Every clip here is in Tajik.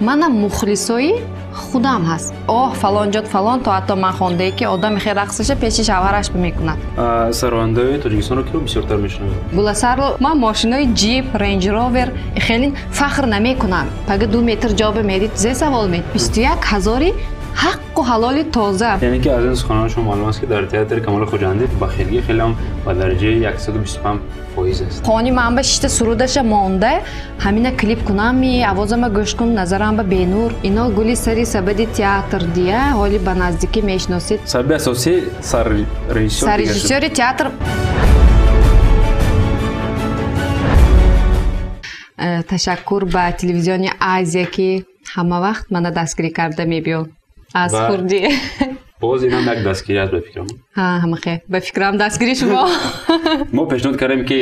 Манам мухлисои худам ҳаст. Оҳ, фалонҷот фалон, то ҳатто ман хондае ки одами хел рақсаша пеши шавҳараш мекунад. Сарояндаҳои Тоҷикистонро киро бисёртар мешунавед? Гуласарро ман мошинои Ҷип, Рейндж Ровер хеле фахр намекунам. Пага 2 метр ҷо бемедид, зе савол мед. 21 ҳазори ҳаққу ҳалоли тоза. Яъне ки аз ин суханони шумо маълум аст, ки дар театри Камоли Хуҷандӣ бахилгӣ хеле ҳам ба дараҷаи 125% аст. Хони ман ба шишта сурудаша монда, ҳамина клип кунам, овозама гӯш кун, назарам ба бенур. Ино гули сари сабади театр дия, ҳоли ба наздикӣ мешиносед. Сабаби асосӣ саррежиссёр. Саррежиссёри театр. Ташаккур ба телевизиони Азия, ки ҳама вақт мана дастгирӣ карда мебиёд. Аз хурдӣ. Боз инам як дастгирӣ аст, ба фикрам. Ҳа, ҳамахе. Ба фикрам дастгирӣ шумо. Мо пешниҳод кардем, ки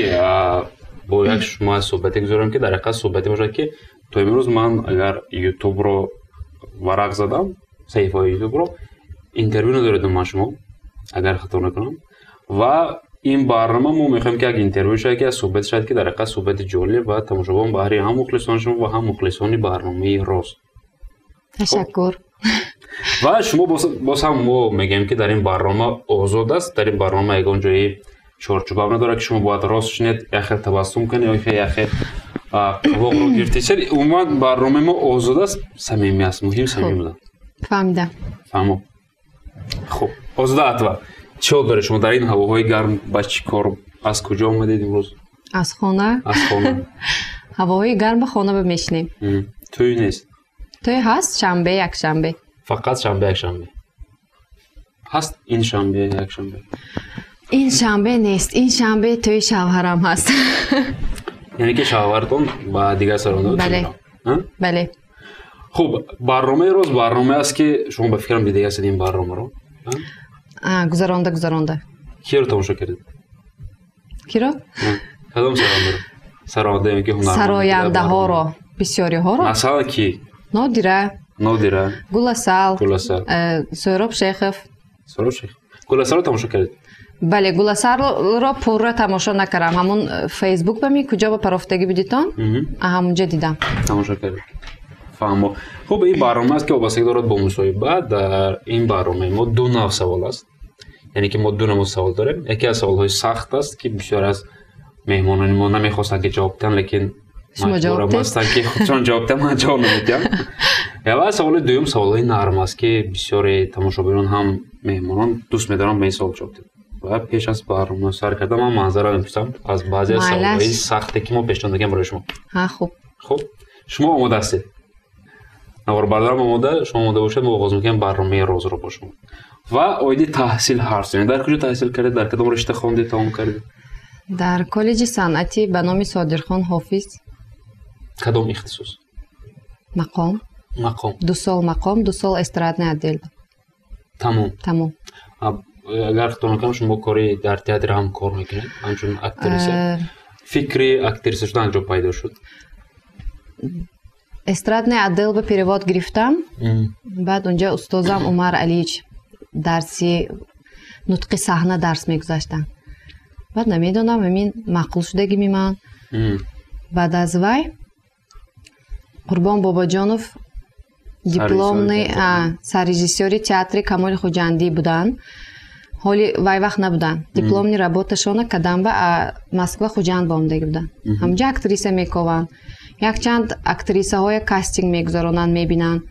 бо як шумо суҳбате гузорем, ки дар ҳақиқат суҳбате бошад, ки то имрӯз ман агар Ютубро варақ задам, саҳифаҳои Ютубро, интервю надоредам ман шумо, агар хато накунам. Ва ин барнома мо мехоҳем, ки як интервю шавад, ки як суҳбат шавад, ки дар ҳақиқат суҳбати ҷолиб ва тамошобон баҳри ҳам мухлисони шумо ва ҳам мухлисони барномаи рост. Ташаккур. Ва шумо боз ҳам мо мегӯем, ки дар ин барнома озод аст, дар ин барнома ягон ҷои чорчӯбам надорад, ки шумо бояд рост шинед, яхел табассум кунед ё яхел қавоқро гирифтед. Чаро умуман барномаи мо озод аст, самимӣ аст, муҳим самимӣ будан. Фаҳмидам. Фаҳмо. Хуб, Озода Атова, чӣ ҳол доред шумо дар ин ҳавоҳои гарм? Ба чӣ кор, аз куҷо омадед имрӯз? Аз хона. Аз хона. Ҳавоҳои гарм ба хона бимешинем. Тӯй нест? Тӯй ҳаст, шанбе, якшанбе. Фақат шанбе, якшанбе. Ҳаст ин шанбе, якшанбе? Ин шанбе нест, ин шанбе тӯи шавҳарам ҳаст. Яъне ки шавҳаратон ба дигар сарояндаҳо? Бале. Бале. Хуб, барномаи роз барномае аст, ки шумо ба фикрам дида ҳастед ин барномаро. Гузаронда, гузаронда. Киро тамошо кардед? Киро? Кадом сарояндаро? Сароянда ё ки ҳунарманд? Сарояндаҳоро, бисёриҳоро. Масалан ки? Нодира. Нодира. Гуласал. Гуласал. Сӯҳроб Шейхов. Сӯҳроб Шейхов. Гуласалро тамошо кардед? Бале, Гуласалро пурра тамошо накардам. Ҳамун Фейсбук ба ми куҷо ба парофтагӣ будитон? Ҳамунҷо дидам. Тамошо кардед. Фаҳмо. Хуб, ин барнома аст, ки вобастагӣ дорад бо мусоҳиба. Дар ин барномаи мо ду нав савол аст. Яъне ки мо ду намуд савол дорем. Яке аз саволҳои сахт аст, ки бисёр аз меҳмонони мо намехостанд, ки ҷавоб диҳанд, лекин шумо ҷавоб диҳед? Ҳастанд, ки худшон ҷавоб диҳанд, ман ҷавоб намедиҳам. Ва саволи дуюм саволҳои нарм аст, ки бисёре тамошобинон ҳам меҳмонон дӯст медоранд ба ин савол ҷавоб диҳанд. Ва пеш аз барнома сар кардан ман манзара мепурсам аз баъзе аз саволҳои сахте, ки мо пешниҳод мекунем барои шумо. Ҳа, хуб. Хуб, шумо омода ҳастед? Наворбардорам омода, шумо омода бошед, мо оғоз мекунем барномаи розро бо шумо. Ва оиди таҳсил ҳарф занем. Дар куҷо таҳсил кардед? Дар кадом ришта хондед, тамом кардед? Дар коллеҷи санъатӣ ба номи Содирхон Ҳофиз. Кадом ихтисос? Мақом. Мақом. 2 сол мақом, 2 сол эстрадный отдел. Тамом. Тамом. Агар хато накунам, шумо кори дар театр ҳам кор мекунед, ҳамчун актриса. Фикри актриса шудан ҷо пайдо шуд? Эстрадный отдел ба перевод гирифтам. Баъд унҷа устозам Умар Алиевич дарси нутқи саҳна дарс мегузаштанд. Баъд намедонам, ҳамин маъқул шудагими ман. Баъд аз вай Қурбон Бобоҷонов дипломный саррежиссёри театри Камоли Хуҷандӣ буданд. Ҳоли вай вақт набуданд. Дипломни работашона кадам ба Москва Хуҷанд баомдагӣ буданд. Ҳамҷа актриса мекованд. Якчанд актрисаҳоя кастинг мегузаронанд, мебинанд.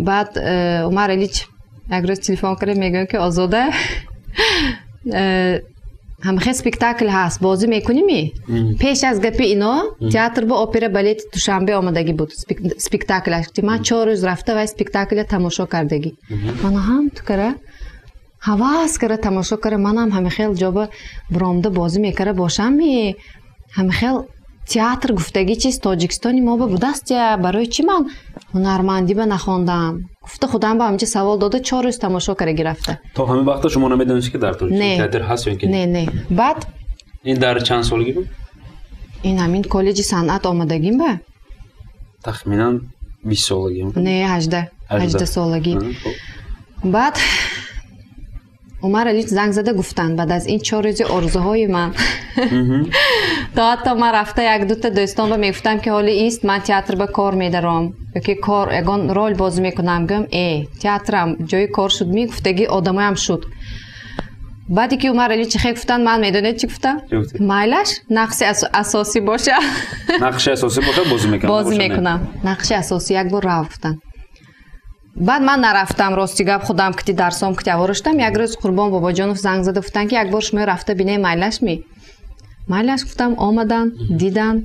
Баъд Умар Алич як рӯз телефон карда мегӯяд, ки Озода, ҳамахе спектакл ҳаст, бозӣ мекунӣ? Пеш аз гапи ино театр бо опера балети Душанбе омадагӣ буд спектаклаш. Ман 4 рӯз рафта вай спектакля тамошо кардагӣ. Мана ҳам ту кара ҳавас кара тамошо кара, манам ҳамахел ҷоба буромда бозӣ мекара бошам. Ҳамахел театр гуфтагӣ чиз Тоҷикистони мо ба будаст, я барои чӣ ман ҳунармандӣ ба нахондам? Гуфта худам ба ҳамча савол дода, 4 рӯз тамошо кара гирифта. То ҳамин вақта шумо намедонистед, ки дар Тоҷикистон театр ҳаст ё ки не? Не, не. Баъд ин дар чанд солагӣ буд? Ин ҳамин коллеҷи санъат омадагим ба? Тахминан 20 солагӣ. Не, 18. 18 солагӣ. Баъд Умар Алич занг зада гуфтанд, баъд аз ин 4 рӯзи орзуҳои ман. То ҳатто ман рафта як дута дӯстон ба мегуфтам, ки ҳоли ист ман театр ба кор медаром ёки кор ягон рол бозӣ мекунам, гӯям, театрам ҷои кор шуд, мегуфтаги одамоям шуд. Баъде ки Умар Алич хе гуфтанд, ман медонед чӣ гуфтам? Майлаш, нақши асосӣ боша. Нақши асосӣ боша, бозӣ мекунам. Бозӣ мекунам. Нақши асосӣ як бор рав гуфтанд. Баъд ман нарафтам, рости гап, худам кити дарсом кити авориштам. Як рӯз Қурбон Бобоҷонов занг зада гуфтанд, ки як бор шумо рафта бинем, майлаш ми? Майлаш гуфтам, омадан, дидан.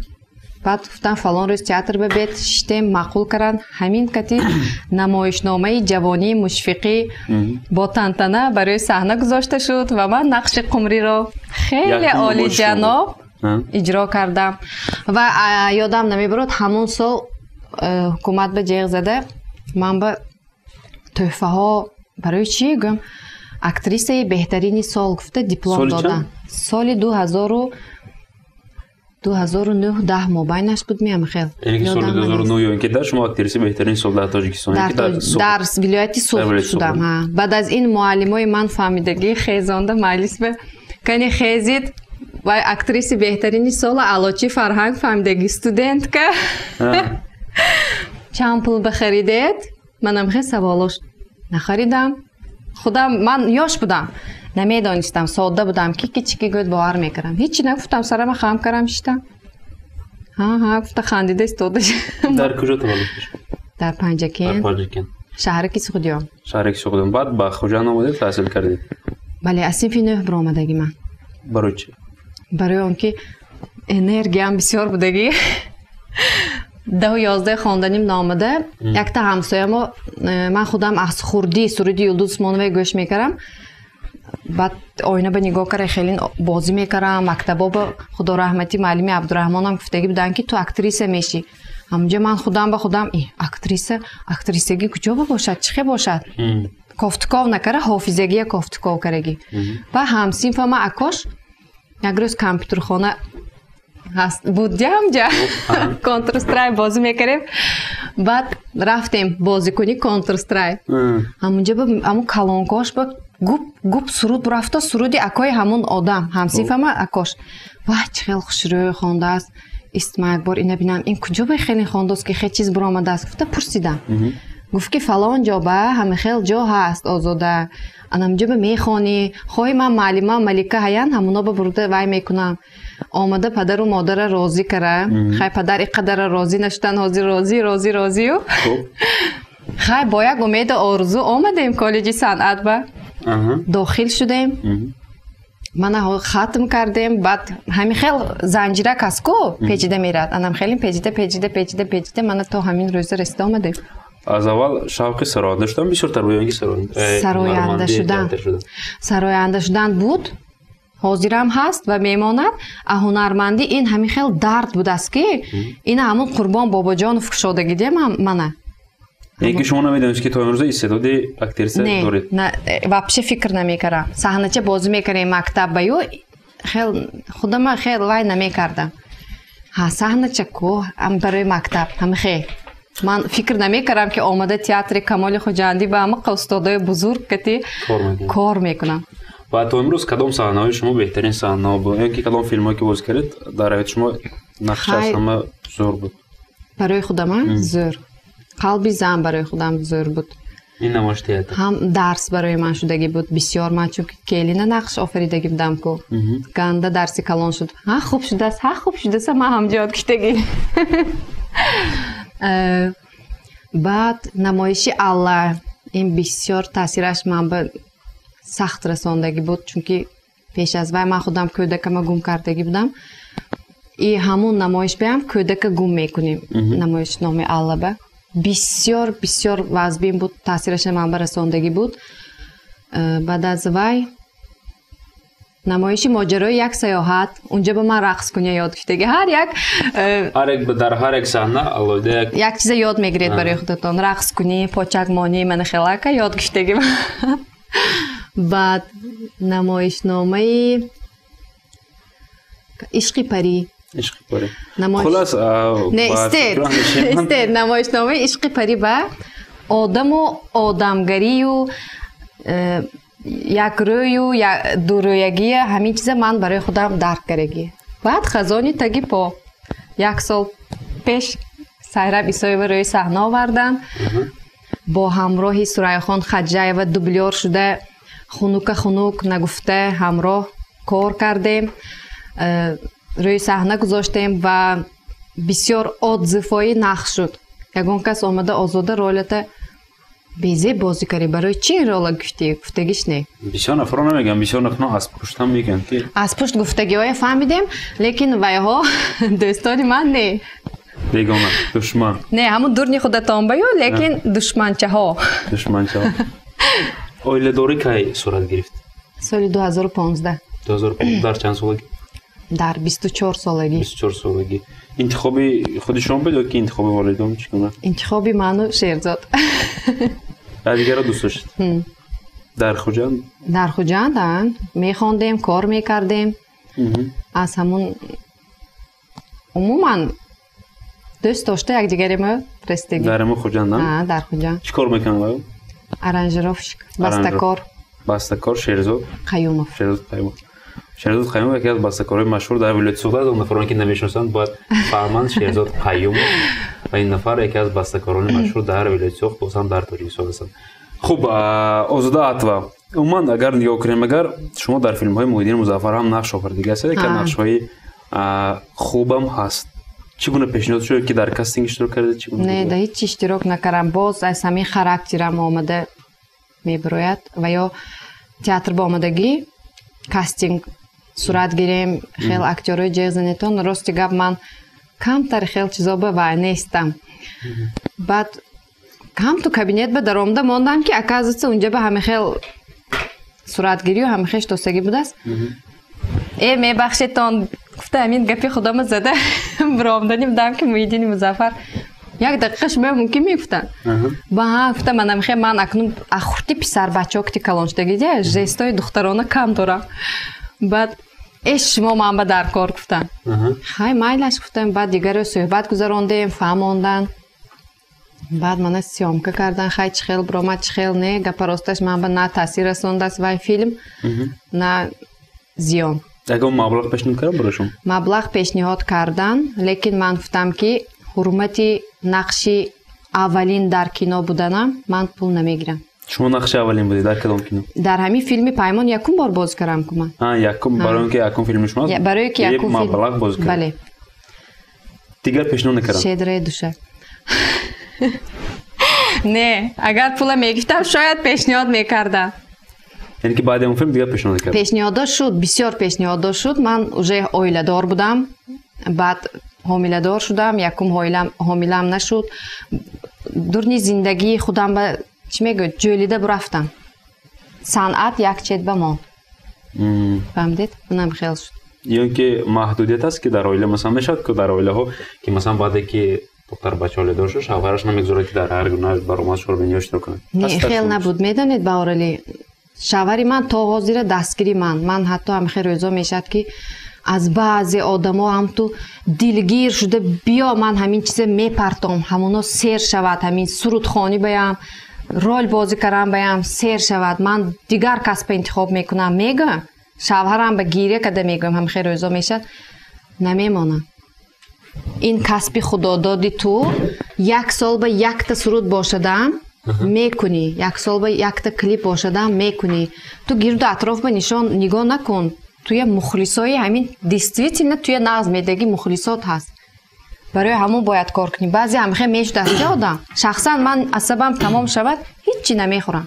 Баъд гуфтам, фалон рӯз театр бибед, шиштем, маъқул кардан. Ҳамин кати намоишномаи ҷавонии Мушфиқӣ бо тантана барои саҳна гузошта шуд ва ман нақши Қумриро хеле олиҷаноб иҷро кардам. Ва ёдам намебарод, ҳамон сол ҳукумат ба ҷеғ зада ман ба тӯҳфаҳо барои чӣ гӯям, актрисаи беҳтарини сол гуфта диплом доданд. Соли 2009-10 мобайнаш буд, меам хел. Яъне ки соли 2009 ё инки дар шумо актриси беҳтарини сол дар Тоҷикистон, дар вилояти Суғд шудам. Баъд аз ин муаллимои ман фаҳмидагӣ хезонда маҷлис ба кани хезид ва актриси беҳтарини сола Аълочии фарҳанг фаҳмидагӣ студентка. Чанд пул бихаридед? Манам хел саволош нахаридам. Худам ман ёш будам, намедонистам, содда будам, ки ки чӣ ки гӯяд бовар мекардам. Ҳечи нагуфтам, сарама хам кардам, шиштам. Ҳа, гуфта хандида истода. Дар куҷо таваллуд шудед? Дар Панҷакент. Дар Панҷакент. Шаҳраки Суғдиён. Шаҳраки Суғдиён. Баъд ба Хуҷанд омадед, таҳсил кардед? Бале, аз синфи 9 баромадагӣ ман. Барои чӣ? Барои он ки энергиям бисёр будагӣ. 10-11 хонданим наомада, якта ҳамсоямо, ман худам аз хурдӣ суруди Юлдуз Усмоноваи гӯш мекардам. Баъд оина ба нигоҳ кара хеле бозӣ мекардам. Мактабо ба худо раҳматӣ муаллими Абдураҳмонам гуфтагӣ буданд, ки ту актриса мешӣ. Ҳамунҷо ман худам ба худам актриса, актрисагӣ куҷо ба бошад, чӣ хе бошад? Кофтуков накара, ҳофизагия кофтуков карагӣ. Ба ҳамсинфама акош як рӯз компютерхона ҳаст буд ҷамҷа Counter Strike бозӣ мекардем. Баъд рафтем бозикунӣ Counter Strike. Ҳамунҷо ба ҳамун калонкош ба гуп гуп суруд рафта, суруди акои ҳамун одам, ҳамсинфама акош. Вай, чӣ хел хушрӯй хондааст. Ист ман як бор ина бинам, ин куҷо ба хеле хондааст, ки хел чиз баромадааст, гуфта пурсидам. Гуфт ки фалон ҷо ба ҳама хел ҷо ҳаст озода. Анамҷо ба мехонӣ, хоҳи ман муаллима Малика ҳаян, ҳамуно ба бурда вай мекунам. Омада падару модара розӣ кара. Хай падар ин қадара розӣ нашудан, ҳозир розӣ, розӣ, розию. Хай бо як умеду орзу омадем коллеҷи санъат ба. Дохил шудем. Мана хатм кардем, баъд ҳамин хел занҷирак аст ку печида мерад. Анам хеле печида, печида, печида, печида, мана то ҳамин рӯза расида омадем. Аз аввал шавқи сароянда шудан бисёртар буд ё ин ки сароянда шудан? Сароянда шудан буд, ҳозирам ҳаст ва мемонад. А ҳунармандӣ ин ҳамин хел дард будааст, ки ина ҳамун Қурбон Бобоҷонов кушодагӣ дия мана. Яъне ки шумо намедонед, ки то имрӯза истеъдоди актриса доред? Не, вообще фикр намекардам. Саҳнача бозӣ мекардем мактаб ба ю, хел худама хел вай намекардам. Ҳа, саҳнача ку барои мактаб ҳама хел. Ман фикр намекардам, ки омада театри Камоли Хуҷандӣ ба ҳама устодои бузург кати кор мекунам. Ва то имрӯз кадом саҳнаҳои шумо беҳтарин саҳнаҳо буд? Ё ки кадом филмҳое ки бозӣ кардед, дар ҳаёти шумо нақши аз ҳама зӯр буд? Барои худама зӯр. Қалби зан барои худам зӯр буд. Ин намоиши театр. Ҳам дарс барои ман шудагӣ буд бисёр. Ман чунки келина нақш офаридагӣ будам ку. Ганда дарси калон шуд. Ҳа, хуб шудааст, ҳа, хуб шудааст, ман ҳам ҷавоб киштагӣ. Баъд намоиши Алла, ин бисёр таъсираш ман ба сахт расондагӣ буд, чунки пеш аз вай ман худам кӯдакама гум кардагӣ будам. И ҳамун намоиш биам кӯдака гум мекунем. Намоиш номи Алла ба бисёр бисёр вазбин буд, таъсираша ман ба расондагӣ буд. Баъд аз вай намоиши моҷарои як саёҳат, унҷо ба ман рақс куня ёд гирифтагӣ. Ҳар як дар ҳар як саҳна алоҳида як чиза ёд мегиред барои худатон. Рақс кунӣ, почак монӣ, мана хелака ёд гирифтагӣ. Баъд намоишномаи Ишқи парӣ. Ишқи парӣ. Хулас, не, истед, истед, намоишномаи Ишқи парӣ ба одаму одамгарию якрӯю дурӯягия, ҳамин чиза ман барои худам дарк кардагӣ. Баъд хазони таги по. Як сол пеш Сайраб Исоева рӯи саҳна овардан. Бо ҳамроҳи Сурайёхон Хаҷаева дублёр шуда, хунука хунук нагуфта ҳамроҳ кор кардем. Рӯи саҳна гузоштем ва бисёр отзывҳои нағз шуд. Ягон кас омада Озода ролята безеб бозӣ кардӣ, барои чӣ ин рола гуфтӣ? Гуфтагиш не. Бисёр нафарро намегӯянд, бисёр нафарро аз пуштам мегӯянд ки аз пушт гуфтагиҳое фаҳмидем, лекин вайҳо дӯстони ман не. Бегона, душман. Не, ҳамун дурни худатон баю, лекин душманчаҳо. Душманчаҳо. Оиладорӣ кай сурат гирифт? Соли 2015. 2015 дар чанд солагӣ? Дар 24 солагӣ. 24 солагӣ. Интихоби худи шумо буд ё ки интихоби волидон чӣ гуна? Интихоби ману Шерзод. Дигарро дӯст доштед? Дар Хуҷанд? Дар Хуҷанд, мехондем, кор мекардем. Аз ҳамун умуман дӯст дошта якдигари мо растагӣ. Дар ҳамун Хуҷанд, а? Дар Хуҷанд. Чӣ кор мекунад вай? Аранжировщик, бастакор. Бастакор Шерзод Қаюмов. Шерзод Қаюмов. Шерзод Қаюмов яке аз бастакорҳои машҳур дар вилояти Суғд аст. Он нафароне ки намешиносанд бояд фаҳманд Шерзод Қаюмов ва ин нафар яке аз бастакорони машҳур дар вилояти Суғд, боз ҳам дар Тоҷикистон ҳастанд. Хуб, Озода Атова, умуман агар нигоҳ кунем, агар шумо дар филмҳои Муҳиддини Музаффар ҳам нақш офаридагӣ ҳастед, яке нақшҳои хубам ҳаст. Чӣ гуна пешниҳод шуд ки дар кастинг иштирок кардед? Чӣ гуна? Не, дар ҳеҷ иштирок накардам. Боз аз ҳамин характерам омада мебирояд ва ё театр ба омадагӣ кастинг сурат гирем, хел актёрҳои ҷеғ занетон. Рости гап, ман камтар хел чизо ба вай нестам. Баъд ҳам ту кабинет ба даромада мондам ки оказывается унҷа ба ҳама хел суратгирию ҳама хел штосагӣ будааст. Мебахшедтон гуфта ҳамин гапи худома зада биромадани будам ки Муҳиддини Музаффар як дақиқа шумо мумкин мегуфтанд. Ба ҳа гуфта манам хе ман акнун ахурти писарбачаҳо ки калон шудагӣ жестои духтарона кам дорам. Баъд эш шумо ман ба дар кор гуфтанд. Хай майлаш гуфтам, баъд дигаро суҳбат гузарондем, фаҳмонданд. Баъд мана съёмка кардан, хай чӣ хел биромад, чӣ хел не, гапа росташ ман ба на таъсир расондааст вай филм, на зиён. Ягон маблағ пешниҳод кардан барои шумо? Маблағ пешниҳод кардан, лекин ман гуфтам ки ҳурмати нақши аввалин дар кино буданам ман пул намегирам. Шумо нақши аввалин будед дар кадом кино? Дар ҳамин филми Паймон якум бор бозӣ кардам ку ман. Якум, барои он ки якум филми шумо аст? Барои ки якум филм. Маблағ бозӣ кардед. Бале. Дигар пешниҳод накардам? Шедраи душа. Не, агар пула мегирифтам, шояд пешниҳод мекардам. Яъне ки баъди он филм дигар пешниҳод накардам? Пешниҳодо шуд, бисёр пешниҳодо шуд. Ман уже оиладор будам, баъд ҳомиладор шудам, якум ҳомилам нашуд. Дурни зиндагии худам ба чӣ мегӯяд, ҷӯлида бурафтам. Санъат як чет ба монд. Фаҳмидед? Унам хел шуд. Ё ин ки маҳдудият аст ки дар оила масалан мешавад ки дар оилаҳо ки масалан баъде ки духтар бача оиладор шуд, шавҳараш намегузорад ки дар ҳар гуна баромад шорбиниҳо иштирок кунад? Не, хел набуд. Медонед, Баҳоралӣ, шавҳари ман то ҳозира дастгири ман. Ман ҳатто ҳам хел рӯзо мешавад ки аз баъзе одамо ҳам ту дилгир шуда биё ман ҳамин чиза мепартом, ҳамоно сер шавад, ҳамин сурудхонӣ баям, рол бозӣ кардан баям сер шавад, ман дигар касба интихоб мекунам, мегӯям. Шавҳарам ба гиря карда мегӯям, ҳам хел рӯзо мешавад, намемонам. Ин касби худододи ту як сол ба якта суруд бошадам мекунӣ, як сол ба якта клип бошадам мекунӣ. Ту гирду атроф ба нишон нигоҳ накун. Туя мухлисои ҳамин действительно туя нағз медагӣ мухлисот ҳаст. Барои ҳамон бояд кор кунӣ. Баъзе ҳам хел мешудаст ки одам. Шахсан ман асабам тамом шавад, ҳеҷ чӣ намехӯрам.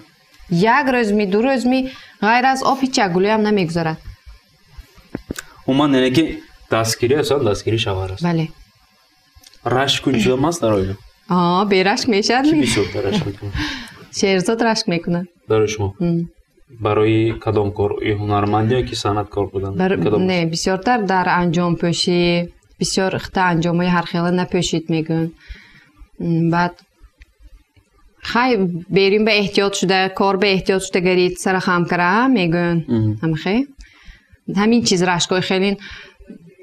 Як рӯзми, ду рӯзми ғайр аз об ҳеҷ як гулӯям намегузарад. Умуман яъне ки дастгирӣ аслан дастгирии шавҳар аст. Бале. Рашку чизам ҳаст дар оила? Берашк мешавад. Чӣ бисёртар рашк мекунад? Шерзод рашк мекунад. Барои шумо? Барои кадом кор? Ҳунармандӣ ё ки санъаткор будан? Не, бисёртар дар анҷомпӯшӣ, бисёр ихта анҷомҳои ҳархела напӯшид мегӯянд. Баъд хай берин ба эҳтиёт шуда, кор ба эҳтиёт шуда гарид, сара хам кара мегӯянд. Ҳамхе? Ҳамин чиз рашкҳои хелин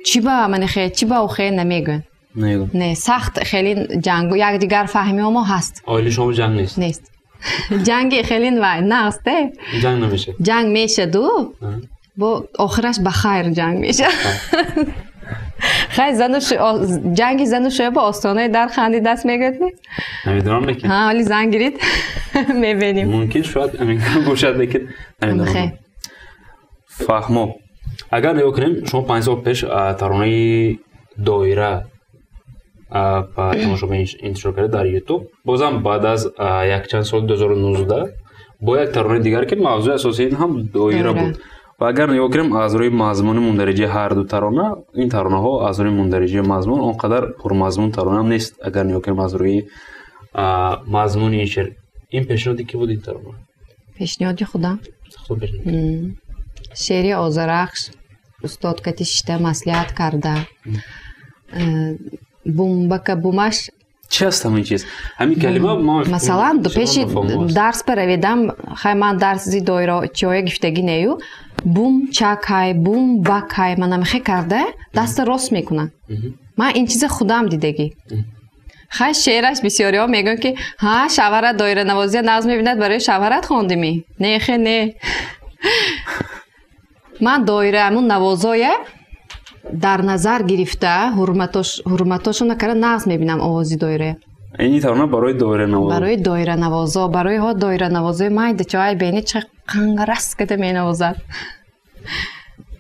чӣ ба манихе, чӣ ба охе намегӯянд. Не, сахт хелин ҷанг, якдигар фаҳмиҳо мо ҳаст. Оилаи шумо ҷанг нест? Нест. Ҷанги хелин вай нағз те? Ҷанг намешавад? Ҷанг мешаду, бо охираш ба хайр ҷанг мешавад. Хай, зану ҷанги зану шӯя ба остонаи дар хандидааст мегӯяд ми? Намедонам, лекин. Ҳа, ҳоли зан гирид, мебинем. Мумкин, шояд ҳамин бошад, лекин намедонам. Фаҳмо. Агар нигоҳ кунем, шумо 5 сол пеш таронаи «Доира» ба тамошобин интишор кардед дар Ютуб. Бозам баъд аз якчанд сол, 2019, бо як таронаи дигар, ки мавзӯи асосии ин ҳам доира буд. Ва агар нигоҳ кунем аз рӯи мазмуни мундариҷаи ҳар ду тарона, ин таронаҳо аз рӯи мундариҷаи мазмун он қадар пурмазмун таронаам нест. Агар нигоҳ кунем аз рӯи мазмуни ин шеър, ин пешниҳоди кӣ буд, ин тарона? Пешниҳоди худам. Шеъри Озарахш, устод кати шишта маслиҳат карда. Бумбака бумаш. Чи аст ҳамин чиз, ҳамин калима? Масалан, пеши дарс бараведам, хай, ман дарси доира чиҳоя гифтагӣ нею, бум чак ҳай, бум бак ҳай, манамихе карда даста рост мекунам. Ман ин чиза худам дидагӣ. Хай, шеъраш бисёриҳо мегӯянд, ки ҳа, шавҳарат доиранавозия нағз мебинад, барои шавҳарат хондимӣ? Не, хе, не, ман доира ҳамун навозоя дар назар гирифта, ҳурматошона карда, нағз мебинам овози доира. Ин тарона барои доиранавоз? Барои доиранавозо, барои ҳо доиранавозои майда чоай бени ча қангарас када менавозад.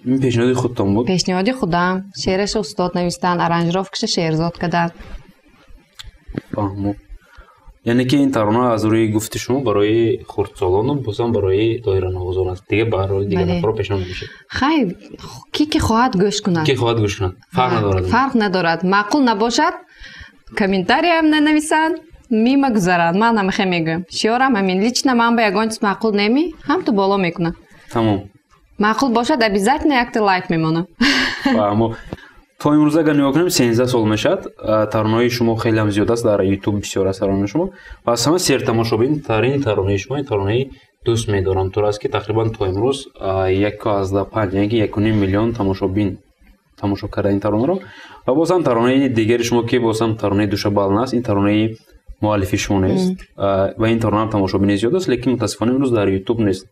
Ин пешниҳоди худтон буд? Пешниҳоди худам. Шеъраша устод навистанд, аранжировкаша Шеързод карданд. Фаҳмо. Яъне ки ин тарона аз рӯи гуфти шумо барои хурдсолону бозам барои доиранавозон аст, дига барои дигар нафарро пешниҳод намешавад? Хай, ки ки хоҳад, гӯш кунад. Ки хоҳад, гӯш кунад, фарқ надорад. Фарқ надорад. Маъқул набошад, комментариям нанависанд, мимо гузаранд. Ман ҳамихе мегӯям, шиёрам ҳамин. Лично ман ба ягон чиз маъқул неми, ҳам ту боло мекунам. Тамом. Маъқул бошад, обязательно якта лайк мемонам. Фаҳмо. То имрӯз агар нигоҳ кунем, 13 сол мешавад, таронаҳои шумо хелеам зиёд аст дар Ютуб, бисёр аст таронаи шумо, ва аз ҳама сертамошобинтарин таронаи шумо ин таронаи «Дӯст медорам туро» аст, ки тақрибан то имрӯз 1,5, яъне ки 1,5 миллион тамошобин тамошо карда ин таронаро. Ва боз ҳам таронаи дигари шумо, ки боз ҳам таронаи «Душабална» аст, ин таронаи муаллифи шумо нест ва ин таронаам тамошобини зиёд аст, лекин мутаассифона имрӯз дар Ютуб нест.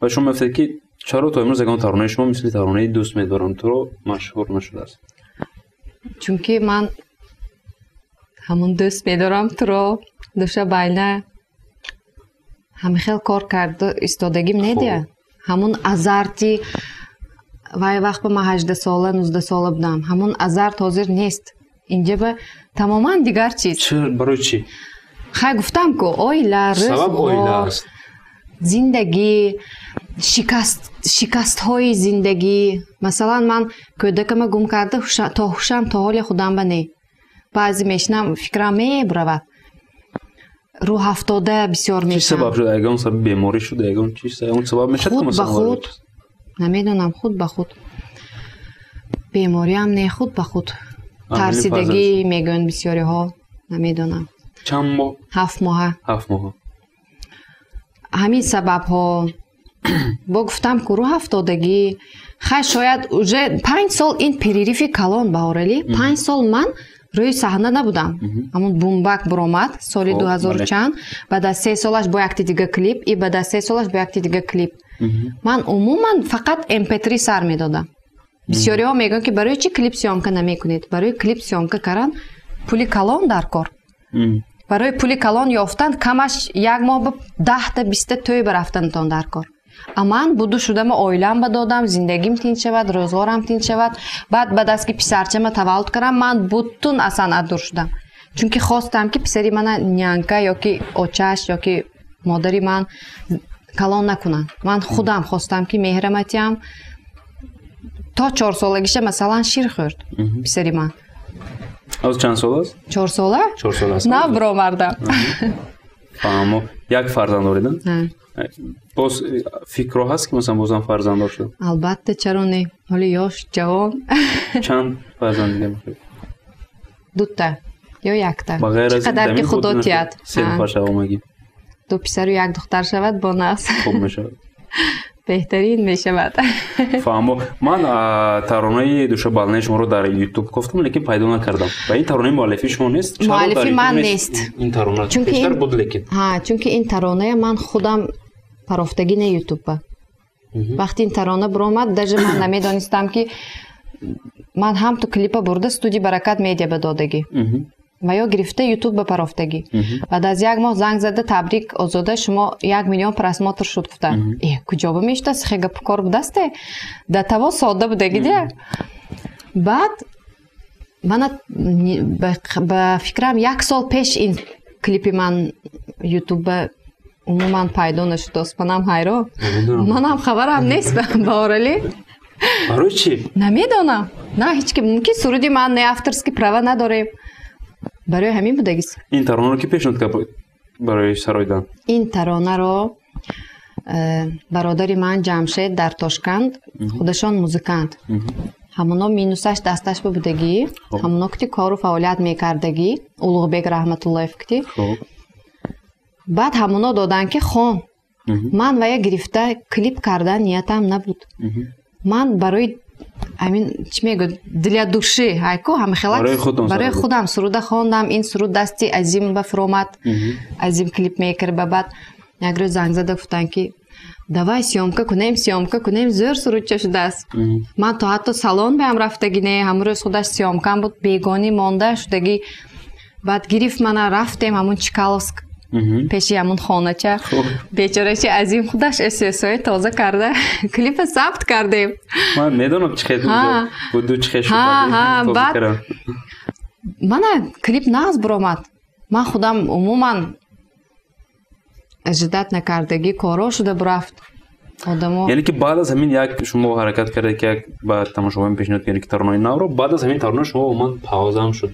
Ва шумо мегуфтед, ки чаро то имрӯз ягон таронаи шумо мисли таронаи «Дӯст медорам туро» машҳур нашудааст? Чунки ман ҳамун «Дӯст медорам туро», «Душа байна» ҳамин хел кор карда истодагим недия. Ҳамун азарти вай вақт ба ман 18 сола, 19 сола будам, ҳамун азарт ҳозир нест. Инҷа ба тамоман дигар чиз. Барои чӣ? Хай, гуфтам ку, оила. Сабаб оила аст? Зиндагӣ, шикастҳои зиндагӣ. Масалан, ман кӯдакама гум карда, то ҳушам, то ҳоли худам ба не, баъзе мешинам, фикрам мебуравад, рӯҳафтода бисёр. Чӣ сабаб шуд? Ягон сабаб, беморӣ шуд, ягон чиз, ягон сабаб мешавад? Худ ба худ, намедонам, худ ба худ бемориам не, худ ба худ тарсидагӣ мегӯянд бисёриҳо, намедонам. Чанд моҳ? 7 моҳа. 7 моҳа. Ҳамин сабабҳо бо гуфтам ку, рӯҳафтодагӣ. Хай, шояд уже 5 сол, ин перерыв и калон, Баҳоралӣ. 5 сол ман рӯи саҳна набудам. Ҳамун «Бумбак» буромад соли дуҳазору чанд, баъд аз 3 солаш бо якти дига клип, и баъд аз 3 солаш бо якти дига клип. Ман умуман фақат mp3 сар медодам. Бисёриҳо мегӯянд, ки барои чӣ клип съёмка намекунед? Барои клип съёмка кардан пули калон дар кор. Барои пули калон ёфтан камаш як моҳ ба 10-та, 20-та тӯй барафтанатон дар кор. А ман буду шудама, оилам ба додам, зиндагим тинч шавад, рӯзғорам тинч шавад. Баъд аз ки писарчама таваллуд кардам, ман бутун аз санъат дур шудам, чунки хостам, ки писари мана нянька ёки очаш ёки модари ман калон накунанд. Ман худам хостам, ки меҳраматиям. То 4 солагиша, масалан, шир хӯрд писари ман. Ҳозир чанд сол аст? 4 сола. 4 сола аст. Нав баромардам. Фаҳмо. Як фарзанд доред? Боз фикрҳо ҳаст, ки масалан бозам фарзанддор шудам? Албатта, чаро не, ҳоли ёш, ҷавон. Чанд фарзанд дига мехоҳед? Дута ё якта. Ба ғайр аз Чӣ қадар ки Худо тиҳад. Се нафар шавомагӣ. Ду писару як духтар шавад, бо нағз. Хуб мешавад. Беҳтарин мешавад. Фаҳмо. Ман таронаи «Душабалнаи» шуморо дар Ютуб кофтам, лекин пайдо накардам. Ва ин таронаи муаллифи шумо нест? Муаллифи ман нест. Ин тарона пештар буд, лекин. Ҳа, чунки ин тароная ман худам парофтагӣ не Ютубба. Вақти ин тарона биромад, даже ман намедонистам, ки Ман ҳам ту клипа бурда студия Баракат Медиа ба додагӣ. Ва ё гирифта YouTube ба парофтагӣ. Баъд аз як моҳ занг зада: «Табрик, Озода, шумо 1 миллион просмотр шуд», гуфта. Э, куҷо ба мешудааст, хе гапу кор будасте, да таво сода будаги дия. Баъд мана ба фикрам, як сол пеш ин клипи ман YouTube ба умуман пайдо нашудааст. Манам ҳайрон, манам хабарам нест, Баҳоралӣ. Барои чӣ? Намедонам, на ҳеч ки мумкин суруди ман не, авторский права надорем, барои ҳамин будагис. Ин таронаро ки пешниҳод кард барои сароидан? Ин таронаро бародари ман Ҷамшед дар Тошканд, худашон музыкант, ҳамоно минусаш дасташ ба будагӣ, ҳамоно кити кору фаъолият мекардагӣ, Улуғбек Раҳматуллоев кити. Баъд ҳамоно доданд, ки хон. Ман вая гирифта клип кардан ниятам набуд. Ман барои ҳамин, чӣ мегӯяд, для души айку ҳамихела барои худам суруда хондам. Ин суруд дасти Азим ба фуромад, Азим клипмейкер ба. Баъд як рӯз занг зада гуфтанд, ки давай съёмка кунем, съёмка кунем, зӯр сурудча шудааст. Ман то ҳатто салон баам рафтагӣ не, ҳамон рӯз худаш съёмкам буд, бегонӣ монда шудагӣ. Баъд гирифт мана, рафтем ҳамун Чкаловск, пеши ҳамун хонача. Бечорачи Азим худаш эсэсои тоза карда клипа сабт кардем. Ман медонам, чӣ хел буду, чӣ хел. Баъд мана клип нағз буромад. Ман худам умуман ожидать накардагӣ коро шуда бурафт, одамо. Яъне ки баъд аз ҳамин як шумо ҳаракат кардед, ки як ба тамошобин пешниҳод кардед, ки таронаи навро. Баъд аз ҳамин тарона шумо умуман паузаам шуд?